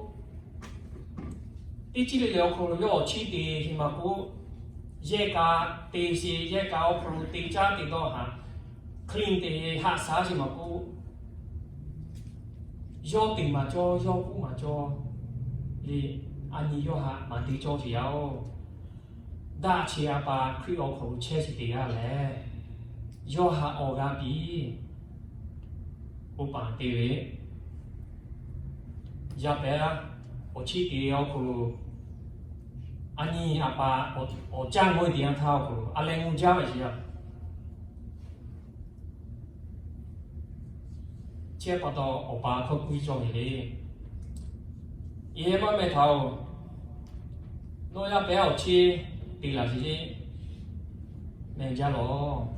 teˇ ceuˬ le le awˬ hk'aw lo yawˇ awˬ chiˇ te sheˍ maˇ k'oˆ, yehˇ kaꞈ te sheˍ, yehˇ kaꞈ awˬ hk'aw lo te caˉ te dawˇ haꞈ, clean te haꞈ shaˉ sheˍ maˇ k'oˆ, yawˇ te maˇ cawˇ, yawˇ k'oˆ maˇ cawˇ le, a nyi yawˇ haꞈ maˇ te cawˇ sheˍ yaˇ-oˬ. Daꞈ chi a pa Hkriꞈ awˬ hk'aw lo chehˇ sheˍ teˇ g'aˇ lehˬ, yawˇ haꞈ awˬ g'aˇ piˇ. Oˇ paˍ te ve yaˇ pehˍ, awˬ chiˇ te awˬ hk'aw lo, a nyi a pa awˬ caˇ g'awˇ teˇ yanˇ htaˇ awˬ hk'aw lo a leh mvuh jaˇ ve sheˍ yaˇ. Chi pa taw awˬ pa hkawˇ kuˇ cawˇ ve le. Eˬ maˇ meh htaꞈ-oˬ, nawˬ yaˇ pehˍ awˬ chiˇ te laˬ sheˍ le. Meh jaˇ lawˬ.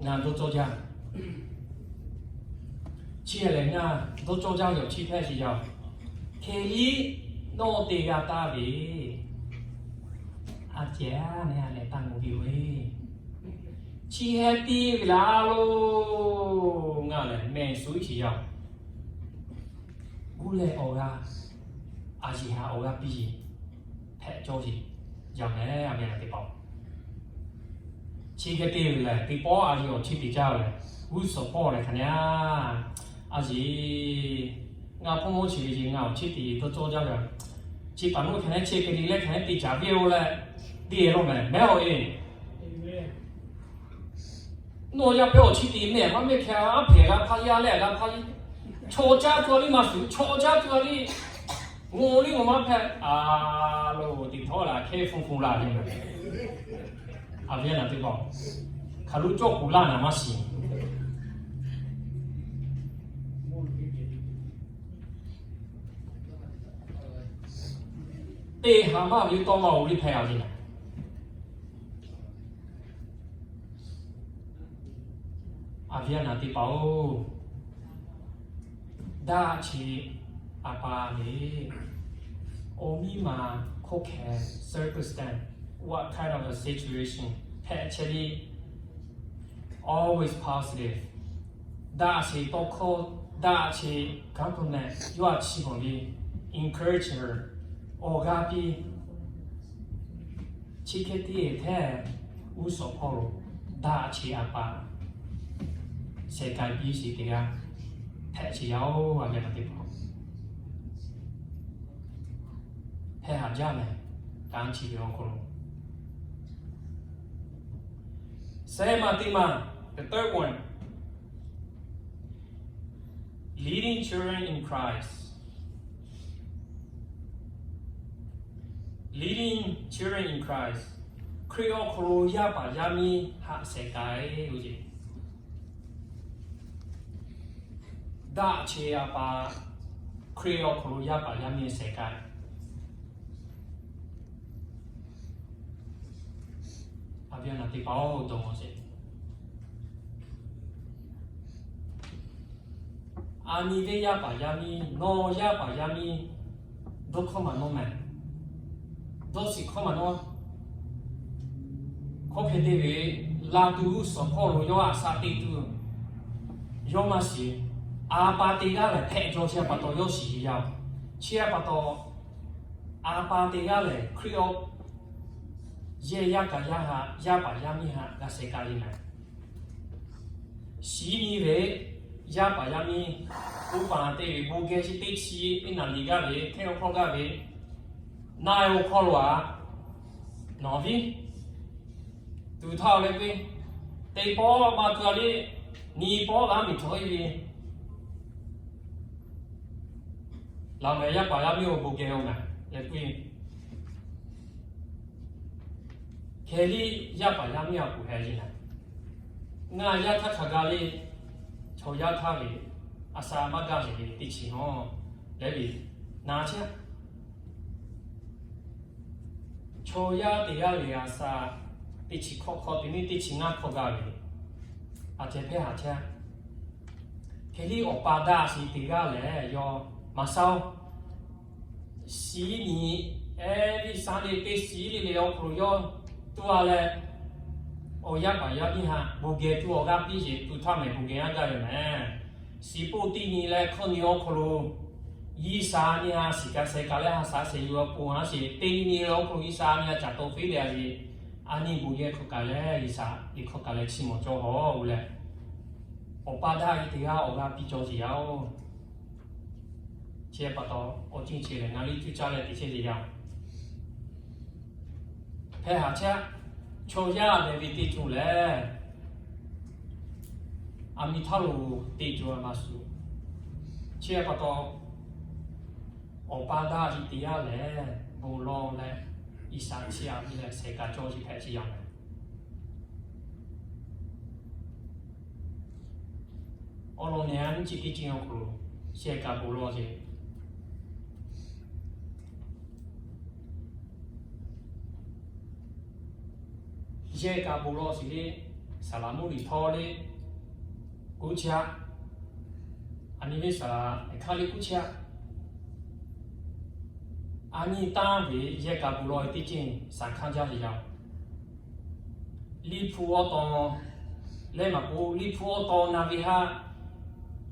Ngaˬ dawˇ cawˇ jaˇ. Chi lehˬ ngaˬ dawˇ cawˇ jaˇ ve awˬ chiˇ hpehꞈ sheˍ yaˇ. Hk'e liˇ nawˬ te g'a taˍ ve, a ceh a nehˬ a lehˬ taˇ mvuh piˇ ve, chi heh piˇ ve laˇ loˬ. Ngaˬ lehˬ meh suh sheˍ yaˇ. Guˇ leh awˬ g'aˇ, a yeˬ haꞈ awˬ g'aˇ piˇ sheˍ, hpehꞈ cawˇ sheˍ yaˇ meh a meh a teˇ hpaˍ-oˬ. Chi hk'e te ve lehˬ, teˇ pawˆ a yeˬ awˬ chi teꞈ jaˇ ve lehˬ, g'uˇ suhˍ hpawˇ leh hk'aˬ nyi a, a yeˬ, ngaˬ hpawˇ mawˇ chi ve yeˬ ngaˬ awˬ chi teꞈ dawˇ cawˇ jaˇ ve, chi paˍ nuˇ hk'aˬ nyi chi hk'e te leh hk'aˬ nyi te caˍ ve-o leh, teˇ e lawˇ mehˍ mehˉ-oˬ e. Nawˬ yaˇ pehˉ awˬ chi teꞈ mehˍ maˇ mehˉ hk'e, aˉ hpehꞈ g'a hpaˇ yaˇ leh g'a hpaˇ yaˇ, chaw caˇ tuˬ a liˇ maˇ shuˍ, chaw caˇ tuˬ a liˇ, ngawˬ liˇ ngawˬ maˇ hpehꞈ a, lo teꞈ htawˇ la hkehˇ hpu hpu la ve, a ve naˬ teˇ hpaˍ, hk'aˬ lo cawˇ k'oˍ laˇ naˍ maˇ shiˍ. Teˇ haˍ maˇ ve tawˇ maˇ oˬ liˇ hpehꞈ a ve naˬ. A ve naˬ teˇ hpaˍ-oˬ, daꞈ chi a pa le, awˬ miˇ ma hkawˇ hkeh, circumstance, what kind of a situation hpehꞈ chehˇ le, always positive. Daꞈ chi tawˇ hkawˇ, daꞈ chi kanˉ hpfuhˇ meh yawˇ a chi bawˬ ve, encourage her, awˬ g'aˇ piˇ. Chi hk'e te hteˇ, g'uˇ suhˍ hpawˇ lo daꞈ chi a pa shehˍ k'ai piˇ shiˍ teˇ g'aˇ hpehꞈ chi yaˇ-oˬ, a ve naˬ teˇ hpaˍ. Hpehˇ haˍ jaˇ mehˍ, kanˉ chi ve awˬ hk'aw lo. Sehˉ maˬ teˇ maˬ, the third one, leading children in Christ. Leading children in Christ. Hkriꞈ awˬ hk'aw lo yaˇ paˍ yaˇ miˇ haꞈ shehˍ k'ai-o ce. Daꞈ chi a pa Hkriꞈ awˬ hk'aw lo yaˇ paˍ yaˇ miˇ shehˍ k'ai. A ve naˬ teˇ hpaˍ-oˬ, dawˇ mawˬ sheˍ. A nyi ve yaˇ paˍ yaˇ miˇ, nawˬ yaˇ paˍ yaˇ miˇ dawˇ hkawˇ maˍ nawˇ mehˍ. Dawˇ shiˍ hkawˇ maˍ nawˇ. Hkawˇ hk'e te ve, la tuˬ g'uˇ suhˍ hpawˇ lo yawˇ a shaꞈ teꞈ tuˬ yawˇ maˇ shiˍ. A pa teˇ g'aˇ lehˬ hpehꞈ jaw chi a pa taw yawˇ shiˍ ve yaˇ-oˬ. Chi a pa taw, a pa teˇ g'aˇ lehˬ Hkriꞈ awˬ yehˬ yaˇ kaꞈ yaˇ haꞈ, yaˇ paˍ yaˇ miˇ haꞈ g'a shehˍ k'ai ve mehˍ. Shiˍ nyi ve yaˇ paˍ yaˇ miˇ, oˇ paˍ te ve bon geh chi teˇ chi, iˉ naˍ liˍ gaˇ ve, hteˇ awˬ hkawˇ gaˇ ve, na e awˬ hkawˇ lo a, nawˬ viˉ tuˬ htaˇ leh ve, teˇ pawˆ ma tuˬ a le, nyi pawˆ g'a miˬ htawˇ e ve, laˬ mehˍ yaˇ paˍ yaˇ miˇ awˬ bon geh-o mehˍ leh k'oˆ ve, hkeh liˇ yaˇ paˍ yaˇ miˇ a kuˬ heh le naˍ. Ngaˬ yaˇ htaˇ hk'a gaˬ le, chaw yaˇ htaˇ ve a sha maˇ gaˇ sheˍ ve teˇ chi nawˬ leh ve na chehˇ. Chaw yaˇ teˇ g'aˇ ve a sha teˇ chi hkawˇ hkawˇ teˇ neˇ teˇ chi ngaˇ hkawˇ gaˇ ve, a ceh hpehˇ haˍ chehˇ. Hkeh liˇ awˬ pa daꞈ shiˍ teˇ g'aˇ lehˬ yawˇ maˍ shaˉ-oˬ. Shiˍ nyi, eˉ viˉ shaˉ le teˇ shiˍ le le awˬ hk'aw lo yawˇ tuˬ a leh, awˬ yaˇ paˍ yaˇ miˇ haꞈ bon geh tuˬ awˬ g'aˇ piˇ sheˍ tuˬ htaˇ mehˍ bon geh a gaˇ ve mehˍ. Shiˍ poˆ teˇ nyi leh hkawˇ nyi awˬ hk'aw lo, G'uiˬ sha nyi a shiˍ kaꞈ sheh kaꞈ leh ha sha sheh yuˬ a poˬ a sheˍ teˇ nyi le awˬ hk'aw lo G'uiˬ sha nyi a caˍ taw fiˉ leh a yeˬ, a nyi bon geh hkawˇ kaꞈ leh G'uiˬ sha yeˬ hkawˇ kaꞈ leh chi mawˬ cawˇ hawˬ-oˬ leh, awˬ pa daꞈ ve teˇ g'aˇ awˬ g'aˇ piˇ cawˇ sheˍ yaˇ-oˬ. Chi pa taw, awˬ ceuˬ chi lehˬ ngaˬ liˇ cuˇ caˇ leh teꞈ chehˇ sheˍ yaˇ-oˬ. Hpehˇ haˍ chehˇ. Chaw yaˇ lehˬ ve teˇ ceuˬ lehˬ, aˬ miˍ htaˇ lo teˇ ceuˬ a maˇ shuˍ. Chi pa taw, awˬ pa daꞈ ve teˇ g'aˇ lehˬ bon lawˬ leh, G'uiˬ sha chi a ve leh sheh kaꞈ cawˇ sheˍ hpehꞈ sheˍ yaˇ-oˬ. Awˬ lawn nehˬ a nyi chi teˇ ceuˬ awˬ hk'aw lo sheh kaꞈ bon lawˬ sheˍ. Yehˇ kaꞈ bon lawˬ sheˍ le, saˍ laˍ mvuhˇ miˬ htawˇ le, kuˇ chaˇ, a nyi ve saˍ laˍ hk'aˇ le kuˇ chaˇ, a nyi tanˇ ve yehˇ kaꞈ bon lawˬ ve teˇ ceuˬ shaˍ hkanˇ jaˇ ve yaˇ-oˬ. Liˇ hpu awˬ tawn leh maˍ k'o, Liˇ hpu awˬ tawn na ve haꞈ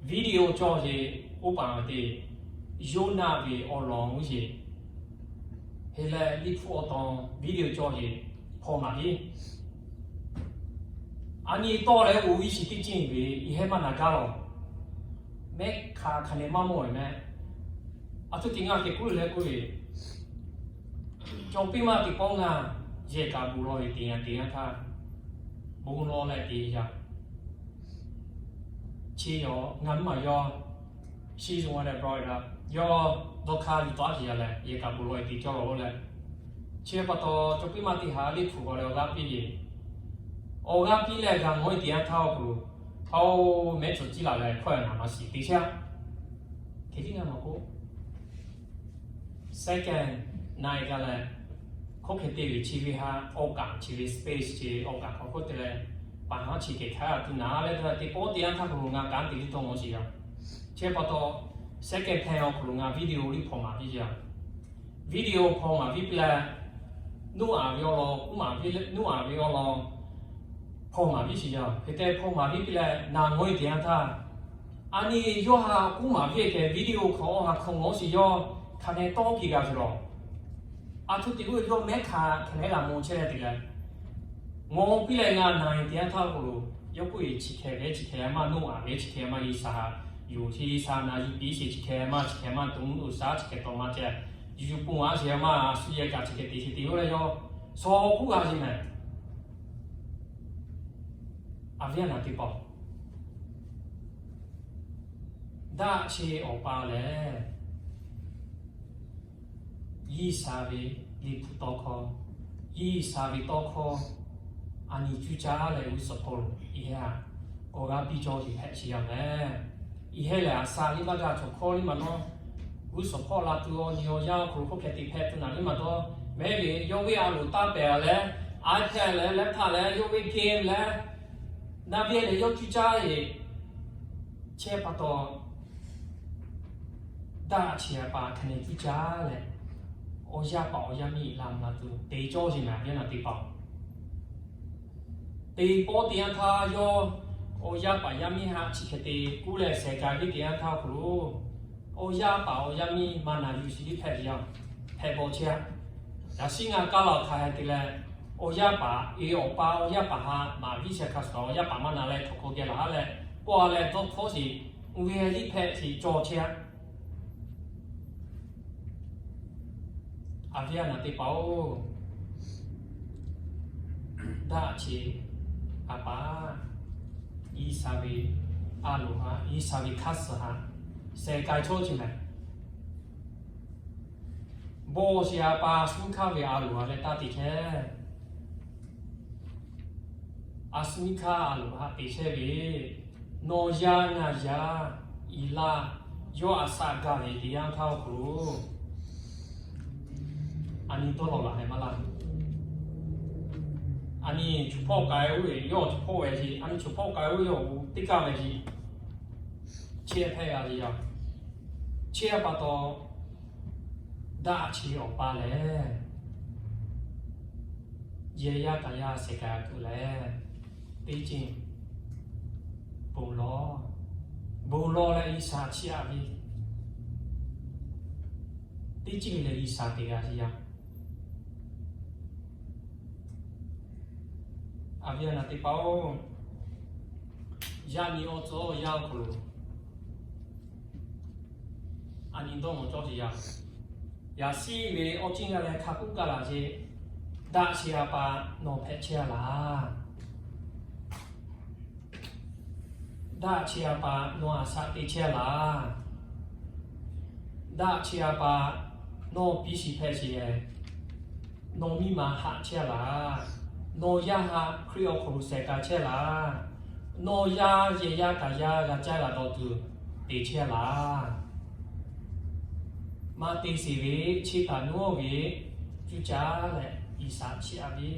video cawˬ sheˍ, oˇ paˍ teˇ Yoˇnaˆ ve awˬ lawn uˉ sheˍ. Hk'e leh Liˇ hpu awˬ tawn video cawˬ sheˍ, hpaw maˍ piˇ. A nyi tawˇ leh oˍ viˉ shiˍ teˇ ceuˬ ve, i hehˉ maˇ na gaˇ lawˬ. Mehˉ hk'aˬ hk'aˬ nehˬ maˇ mawˬ ve mehˉ. A htoꞈ te ngaˬ kehˬ k'oˆ leh k'oˆ ve, cawˬ piˇ maˇ teꞈ pawˆ ngaˬ yehˬ kaꞈ bon lawˬ ve teꞈ yanˇ teꞈ yanˇ htaˇ, bon lawˬ leh teꞈ yaˇ. Chi yawˇ ngaˬ mvuhˇ maˬ yawˇ shi zuˬ a leh bawˬ e la, yawˇ dawˇ hk'aˇ yuˬ tawˆ a teꞈ yaˇ leh yehˬ kaꞈ bon lawˬ ve teꞈ cawˇ lawˬ oˇ leh, chi pa taw cawˬ piˇ maˇ teꞈ haꞈ liꞈ hpu g'aw leh awˬ g'aˇ piˇ ve, awˬ g'aˇ piˇ leh g'a mawˬ e teꞈ yanˇ htaˇ awˬ hk'aw lo, htaˇ mehˉ tcuh ciˉ laˬ leh hkawˇ na maˇ shiˍ teꞈ shaˉ. Hk'e tiˉ ngaˬ maˇ k'oˆ, second na e gaˇ leh, hkawˇ hk'e te ve chi ve haꞈ awˬ kaꞈ chi ve space chi awˬ kaꞈ hk'aw hk'oˆ te leh, paˍ haˉ chi kehˬ hk'aˇ tuˬ na leh teˇ pawˆ teꞈ yanˇ htaˇ hk'aw lo ngaˬ kanˉ te liˇ tawˇ mawˬ shiˍ yaˇ. Chi pa taw, second pen awˬ hk'aw lo ngaˬ video liˇ hpawnˬ maˍ piˇ yaˇ. Video hpawnˬ maˍ piˇ piˇ leh, nuˇ aˍ ve awˬ lawn, kuˉ maˍ piˇ leh nuˇ aˍ ve awˬ lawn hpawnˬ maˍ piˇ shiˍ yaˇ. Hk'e te hpawnˬ maˍ piˇ piˇ leh na mawˬ e teꞈ yanˇ htaˇ, a nyi yawˇ haꞈ kuˉ maˍ piˇ kehˬ video hk'aw awˬ haˍ hk'aw ngawˬ shiˍ yawˇ hk'aˬ nehˬ tawˇ kiˬ g'a tuˬ lawˬ. A htoꞈ te k'oˆ ve yawˇ mehˉ hk'aˬ hk'aˬ nehˬ g'a mawˬ chehˇ leh teꞈ leh, ngawˬ piˇ leh ngaˬ na e teꞈ yanˇ htaˇ awˬ hk'aw lo, yawˇ k'oˆ ve chi hkehˬ ve chi hkehˬ maˇ nuˇ aˍ ve chi hkehˬ maˇ yeˇ shaˍ haꞈ, yoˬ chi yeˇ shaˍ na yuˬ piˇ sheˍ chi hkehˬ maˇ chi hkehˬ maˇ tuˬ uˉ shaˉ chi hkehˬ tawˍ maˇ ceh, yuˬ yuˬ pon a sheˍ maˇ suh yehˬ kaꞈ chi hkehˬ teꞈ sheˍ teꞈ oˇ leh yawˇ shaw kuˉ g'a sheˍ mehˍ. A viˉ a naˍ teˇ hpaˍ-oˬ, daꞈ chi awˬ pa lehˬ, G'uiˬsha ve liꞈ hpu tawˇ hkawˇ, G'uiˬsha ve tawˇ hkawˇ, a nyi cuˇ caˇ leh g'uˇ suhˍ hpawˇ lo i hehˉ a, awˬ g'aˇ piˇ cawˇ sheˍ hpehꞈ sheˍ yaˇ mehˍ. I hehˉ lehˬ, a sha liˇ maˇ g'a cawˬ hkawˇ liˇ maˇ nawˉ, g'uˇ suhˍ hpawˇ la tuˬ awˬ nyi awˬ yanˇ awˬ hk'aw lo hk'oˆ hk'e te hpehꞈ tuˬ naˍ liˇ maˇ dawˇ. Mehˉ ve yawˇ ve a loˍ taˇ pehˍ leh, iPad leh, laptop leh, yawˇ ve game leh, naˍ ve lehˬ yawˇ cuˇ caˇ ve, chehˇ pa taw, daꞈ chi a pa hk'e nehˬ cuˇ caˇ leh, awˬ yaˇ paˍ awˬ yaˇ miˇ la mvuh la tuˬ te cawˇ sheˍ mehˍ a viˉ a naˍ teˇ hpaˍ-oˬ. Teˇ pawˆ teꞈ yanˇ htaˇ yawˇ awˬ yaˇ paˍ yaˇ miˇ haꞈ chi hk'e te kuˉ leh shehˍ k'ai ve teˇ yanˇ htaˇ awˬ hk'aw lo, awˬ yaˇ paˍ awˬ yaˇ miˇ maˇ na yuˬ shiˍ liˇ hpehꞈ ve yaˇ, hpehꞈ bawˬ chehˇ a. Yaꞈ shiˉ ngaˬ kaˇ laˬ hk'aˬ hk'e te leh, awˬ yaˇ paˍ e awˬ pa awˬ yaˇ paˍ haꞈ maˍ viˉ sheh hk'a shuˍ awˬ yaˇ paˍ maˇ na leh hk'aw hk'aw geh laˬ ha leh, pawˆ a leh dawˇ hpfuhˇ sheˍ, uˇ ve liˇ hpehꞈ sheˍ cawˬ chehˇ a. A viˉ a naˍ teˇ hpaˍ-oˬ, daꞈ chi a pa, G'uiˬsha ve a loˍ haꞈ, G'uiˬsha ve hk'aˇ suh haꞈ, shehˍ k'ai cawˇ chi mehˍ. Bawˆ sheˍ a pa, a suˉ hkanˇ ve a loˍ haꞈ leh taˇ te chehˇ. A suˉ hkanˇ a loˍ haꞈ te chehˇ ve, nawˬ yaˇ ngaˬ yaˇ, i laˇ, yawˇ a shaꞈ gaˬ ve teˇ yanˇ htaˇ awˬ hk'aw lo, a nyi dawˇ lawˬ laˬ hehꞈ maˇ laˇ. A nyi chuˬ hpawˇ k'ai oˇ ve yawˇ chuˬ hpawˇ ve sheˍ, a nyi chuˬ hpawˇ k'ai oˇ yawˇ teˇ kaˇ ve sheˍ, chehˇ hpehˇ g'a ve yaˇ. Chehˇ pa taw, daꞈ chi awˬ pa lehˬ, yehˬ yaˇ kaꞈ yaˇ shehˍ k'ai tuˬ leh, teˇ ceuˬ bon lawˬ, bon lawˬ leh G'uiˬsha chiˇ aꞈ ve, teˇ ceuˬ lehˬ G'uiˬsha te g'a sheˍ yaˇ. A viˉ a naˍ teˇ hpaˍ-oˬ, yaˇ nyi awˬ tcuhˉ awˬ yanˇ awˬ hk'aw lo, a nyi dawˇ mawˬ cawˇ sheˍ yaˇ. Yaꞈ shiˉ ve awˬ ciˉ g'a leh hk'a k'oˆ kaˇ laˬ ce, daꞈ chi a pa nawˬ hpehꞈ chehˇ a laˬ. Daꞈ chi a pa nawˬ a shaꞈ te chehˇ a laˬ. Daꞈ chi a pa nawˬ piˇ shiˍ hpehꞈ sheˍ leh, nawˬ miˇ ma haꞈ chehˇ a laˬ. Nawˬ yaˇ haꞈ Hkriꞈ awˬ hk'aw lo shehˍ k'ai chehˇ a laˬ. Nawˬ yaˇ yehˬ yaˇ kaꞈ yaˇ g'a caˇ g'a dawˬ tuˬ te chehˇ a laˬ. Maˇ te sheˍ ve, chi htaꞈ nawˬ ve cuˇ caˇ leh G'uiˬsha chiˇ aꞈ ve,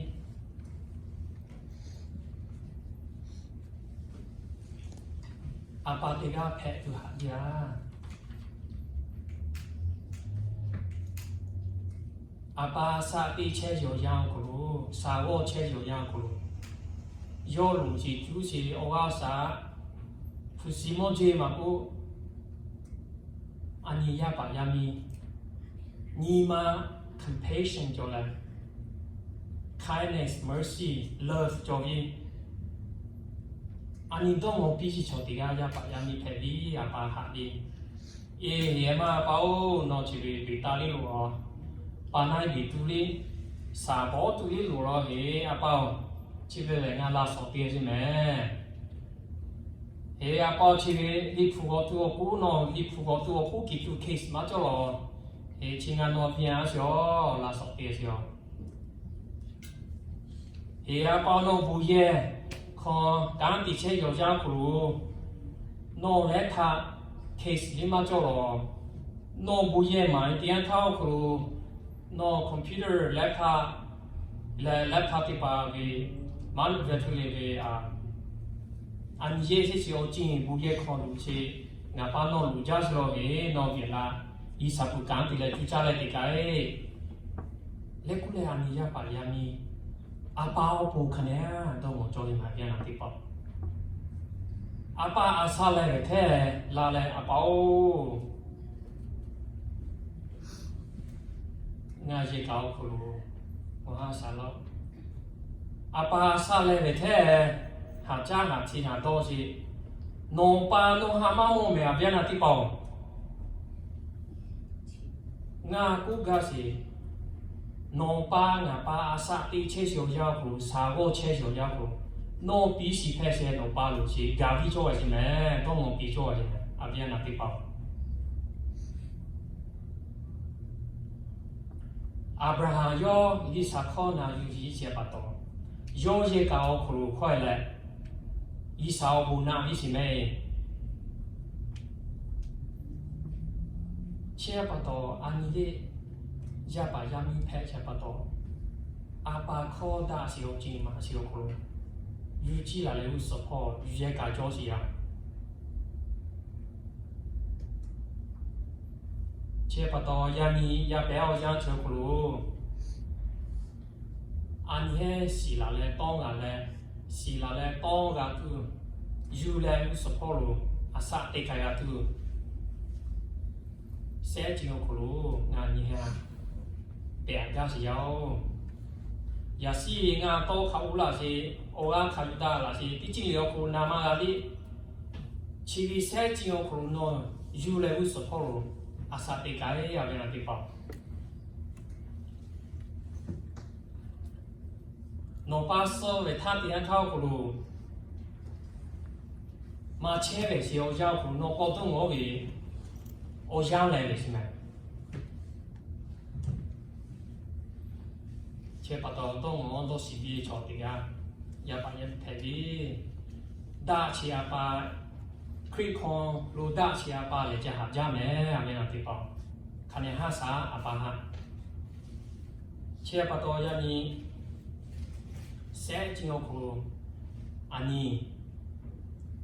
a pa teˇ g'aˇ hpehꞈ tuˬ haꞈ ve a. A pa shaꞈ te chehˇ yawˬ yanˇ awˬ hk'aw lo, shaˍ g'awˇ chehˇ yawˬ yanˇ awˬ hk'aw lo, yawˇ loˍ ceˬ cuˇ sheˍ awˬ g'aˇ shaꞈ hpu shi mawˇ jeˇ maˇ k'oˆ, a nyi yaˇ paˍ yaˇ miˇ nyi ma compassion cawˬ leh, kindness, mercy, love cawˬ ve, A nyi dawˇ mawˬ piˇ chi chaw teˇ g'aˇ yaˇ paˍ yaˇ miˇ hpehꞈ ve a pa haꞈ ve, Eˬ, heˍ maˇ a pa-oˬ, nawˬ chi ve beˬ taˍ liˇ loˬ a, pa naˇ beˬ tuˬ liˇ, shaˍ bawˉ tuˬ liˇ loˬ law heˍ a pa-oˬ, chi ve lehˬ ngaˬ laˬ shawˍ te chi mehˍ. Heˍ a pa-oˬ, chi ve Liꞈ hpu g'aw tuˬ awˬ k'oˆ, nawˬ Liꞈ hpu g'aw tuˬ awˬ k'oˆ kiˬ tuˬ case maˇ cawˇ law. Heˍ chi ngaˬ nawˬ ve a sheˍ-oˬ, laˬ shawˍ te sheˍ-oˬ. Heˍ a pa-oˬ, nawˬ bon yehˬ hk'aw kanˉ te chehˇ yaw yaˇ hk'aw lo nawˬ lehˉ htaˇ case liˇ maˇ cawˇ law. Nawˬ bon yehˬ maˍ te yanˇ htaˇ awˬ hk'aw lo nawˬ computer lehˉ htaˇ, lehˉ htaˇ teˇ hpaˍ ve maˇ luꞈ ve htu le ve a, a nyi yehˇ sheˍ chi awˬ ceuˬ bon yehˬ hk'aw lo chi ngaˬ pa nawˬ loˍ jaˇ sheˍ law ve, nawˬ ve laꞈ G'uiˬsha hpu kanˉ te leh cuˇ caˇ leh teˇ kaꞈ e leh kuˉ leh a nyi yaˇ paˍ yaˇ miˇ a pa awˬ pon hk'aˬ nehˬ dawˇ mawˬ cawˇ ve maˇ heˆ a na teˇ hpaˍ. A pa a shaˆ leh ve hteˇ la leh, A pa-oˬ, ngaˬ yehˬ kaꞈ awˬ hk'aw lo awˬ ha shaˍ laˇ. A pa a shaˆ leh ve hteˇ, haˍ caˇ haˍ chi haˍ dawˇ sheˍ. Nawˬ pa nawˬ ha maˇ mawˬ mehˍ a ve a na teˇ hpaˍ-oˬ. Ngaˬ k'oˆ gaˇ sheˍ. Nawˬ pa ngaˬ pa a shaˆ te chehˇ sheˍ awˬ yanˇ awˬ hk'aw lo, shaˍ g'awˇ chehˇ sheˍ awˬ yanˇ awˬ hk'aw lo, nawˬ piˇ shiˍ hpehˇ sheˍ nawˬ pa loˍ sheˍ, gaˬ piˇ cawˇ ve sheˍ mehˍ, dawˇ mawˬ piˇ cawˇ ve sheˍ mehˍ a ve a na teˇ hpaˍ-oˬ. Aˍbraˍhanˍ yawˇ G'uiˬsha hkawˇ na yuˬ yiˇ chi pa taw, yawˇ yehˬ kaꞈ awˬ hk'aw lo hkawˇ e leh, G'uiˬsha awˬ bon naꞈ piˇ sheˍ mehˍ. Chi pa taw, a nyi le yaˇ paˍ yaˇ miˇ hpehꞈ chi pa taw, a pa hkawˇ daꞈ sheˍ awˬ ceuˬ maˍ sheˍ awˬ hk'aw lo, yuˬ ciˇ laˬ leh g'uˇ suhˍ hpawˇ yuˬ yehˬ kaꞈ cawˇ sheˍ yaˇ. Chi pa taw, yaˇ nyi yaˇ pehˍ awˬ yanˇ chi awˬ hk'aw lo, a nyi heˉ shiˍ laˬ leh tawˇ g'a leh, shiˍ laˬ leh tawˇ g'a tuˬ, yuˬ leh g'uˇ suhˍ hpawˇ lo a shaˆ te k'ai g'a tuˬ, sehˉ ceuˬ awˬ hk'aw lo ngaˬ nyi ha pehꞈ gaˇ sheˍ yaˇ-oˬ. Yaꞈ shiˍ ngaˬ tawˇ hk'a uˉ laˬ sheˍ, awˬ g'aˇ hk'a yuˬ daꞈ laˬ sheˍ, teˇ ceuˬ awˬ hk'aw na maˇ g'a le. Chi ve sehˉ ceuˬ awˬ hk'aw lo nawˬ yuˬ leh g'uˇ suhˍ hpawˇ lo a shaˆ te k'ai a ve na teˇ hpaˍ-oˬ. Nawˬ pa suh ve htaˇ teˇ yanˇ htaˇ awˬ hk'aw lo maˇ chehˇ ve sheˍ awˬ yanˇ awˬ hk'aw lo nawˬ k'awꞈ dawˇ ngawˬ ve awˬ yanˇ leh ve sheˍ mehˍ. Chi pa taw dawˇ ngawˬ dawˇ shiˍ ve chaw teˇ g'aˇ yaˇ paˍ yaˇ miˇ hpehꞈ ve, daꞈ chi a pa, Hkriꞈ hkawˇ lo daꞈ chi a pa lehˬ ca haꞈ jaˇ mehˍ a ve na teˇ hpaˍ-oˬ. Hk'aˬ nehˬ haˉ shaˉ a pa haˉ. Chi pa taw yaˇ nyi sehˉ ceuˬ awˬ hk'aw lo a nyi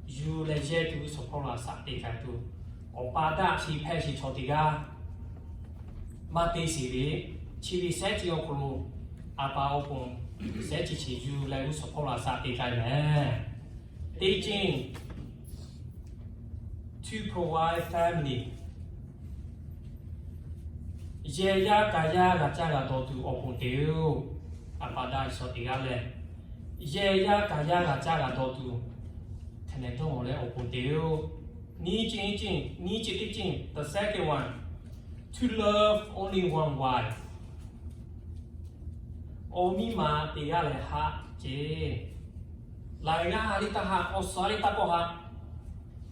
yuˬ leh yehˬ tuˬ g'uˇ suhˍ hpawˇ lo a shaˆ te k'ai tuˬ, awˬ pa daꞈ chi hpehˇ sheˍ chaw teˇ g'aˇ maˇ te sheˍ ve, chi ve sehˉ ceuˬ awˬ hk'aw lo a pa awˬ pon sehˉ ceuˬ chi yuˬ leh g'uˇ suhˍ hpawˇ lo a shaˆ te k'ai mehˍ. Teˇ ceuˬ, to provide family. Yehˬ yaˇ kaꞈ yaˇ g'a caˇ g'a dawˬ tuˬ awˬ pon te-o. A pa daꞈ chaw teˇ g'aˇ lehˬ, yehˬ yaˇ kaꞈ yaˇ g'a caˇ g'a dawˬ tuˬ hk'aˬ nehˬ dawˇ ngawˬ leh awˬ pon te-o. Nyiˇ ceuˬ nyiˇ ceuˬ, nyiˇ ceuˬ teˇ ceuˬ, the second one, to love only one wife. Awˬ miˇ ma teˇ g'aˇ lehˬ haꞈ ceˇ. Laiˬ g'aˇ ha liˇ taˇ haꞈ, awˬ suhˍ ha liˇ taˇ kawˆ haꞈ.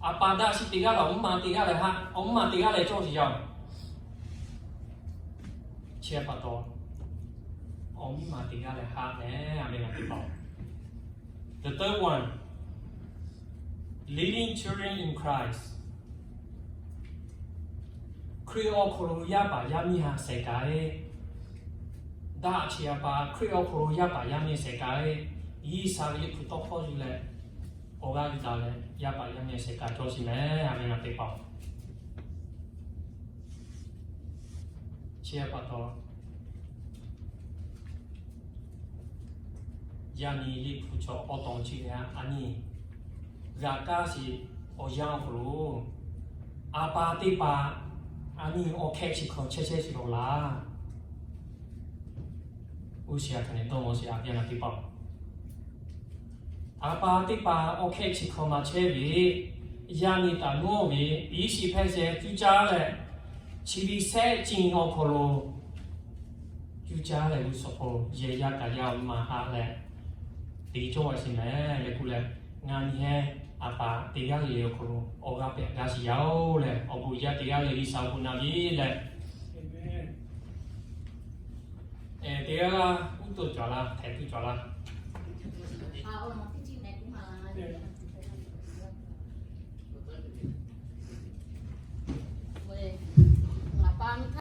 A pa daꞈ chi teˇ g'aˇ lehˬ awˬ miˇ ma teˇ g'aˇ lehˬ haꞈ, awˬ miˇ ma teˇ g'aˇ lehˬ cawˇ sheˍ yaˇ-oˬ. Chi pa taw, awˬ miˇ ma teˇ g'aˇ lehˬ haꞈ mehˍ a ve na teˇ hpaˍ-oˬ. The third one, leading children in Christ. Hkriꞈ awˬ hk'aw lo yaˇ paˍ yaˇ miˇ ha shehˍ kaꞈ e, daꞈ chi a pa Hkriꞈ awˬ hk'aw lo yaˇ paˍ yaˇ miˇ shehˍ kaꞈ e, G'uiˬsha ve Liꞈ hpu tawˇ hkawˇ yuˬ leh awˬ g'aˇ yuˬ daꞈ leh yaˇ paˍ yaˇ miˇ shehˍ kaꞈ cawˇ sheˍ mehˍ a ve na teˇ hpaˍ-oˬ. Chi pa taw, yaˇ nyi Liꞈ hpu chaw awˬ taw chi ve a nyi g'a kaˇ sheˍ awˬ yanˇ awˬ hk'aw lo, a pa teˇ hpaˍ a nyi awˬ hkehˆ chi hk'aw chehˇ chehˇ sheˍ law laˇ. G'uˇ suhˍ htaꞈ nehˬ dawˇ ngawˬ sheˍ a ve na teˇ hpaˍ-oˬ. A pa teˇ hpaˍ awˬ hk'e chi hk'awꞈ maˍ chehˇ ve, yaˇ miˇ taˍ nawˇ ve, iˉ shiˍ hpehˇ sheh cuˇ caˇ leh, chi ve sehˆ cin awˬ hk'aw lo cuˇ caˇ leh g'uˇ suhˍ hk'aw lo yehˬ yaˇ kaꞈ yaˇ maˇ haꞈ leh, te cawˇ a sheˍ mehˍ leh k'oˆ leh, ngaˬ nyi heh a pa teˇ g'aˇ le le awˬ hk'aw lo awˬ g'aˇ pehꞈ gaˇ shiˍ yaˇ-oˬ leh, awˬ bon yaˇ teˇ g'aˇ le G'uiˬsha awˬ bon naˍ ve leh, teˇ g'aˇ g'aˇ uˉ to cawˬ laˇ, hteꞈ tuˬ cawˬ laˇ.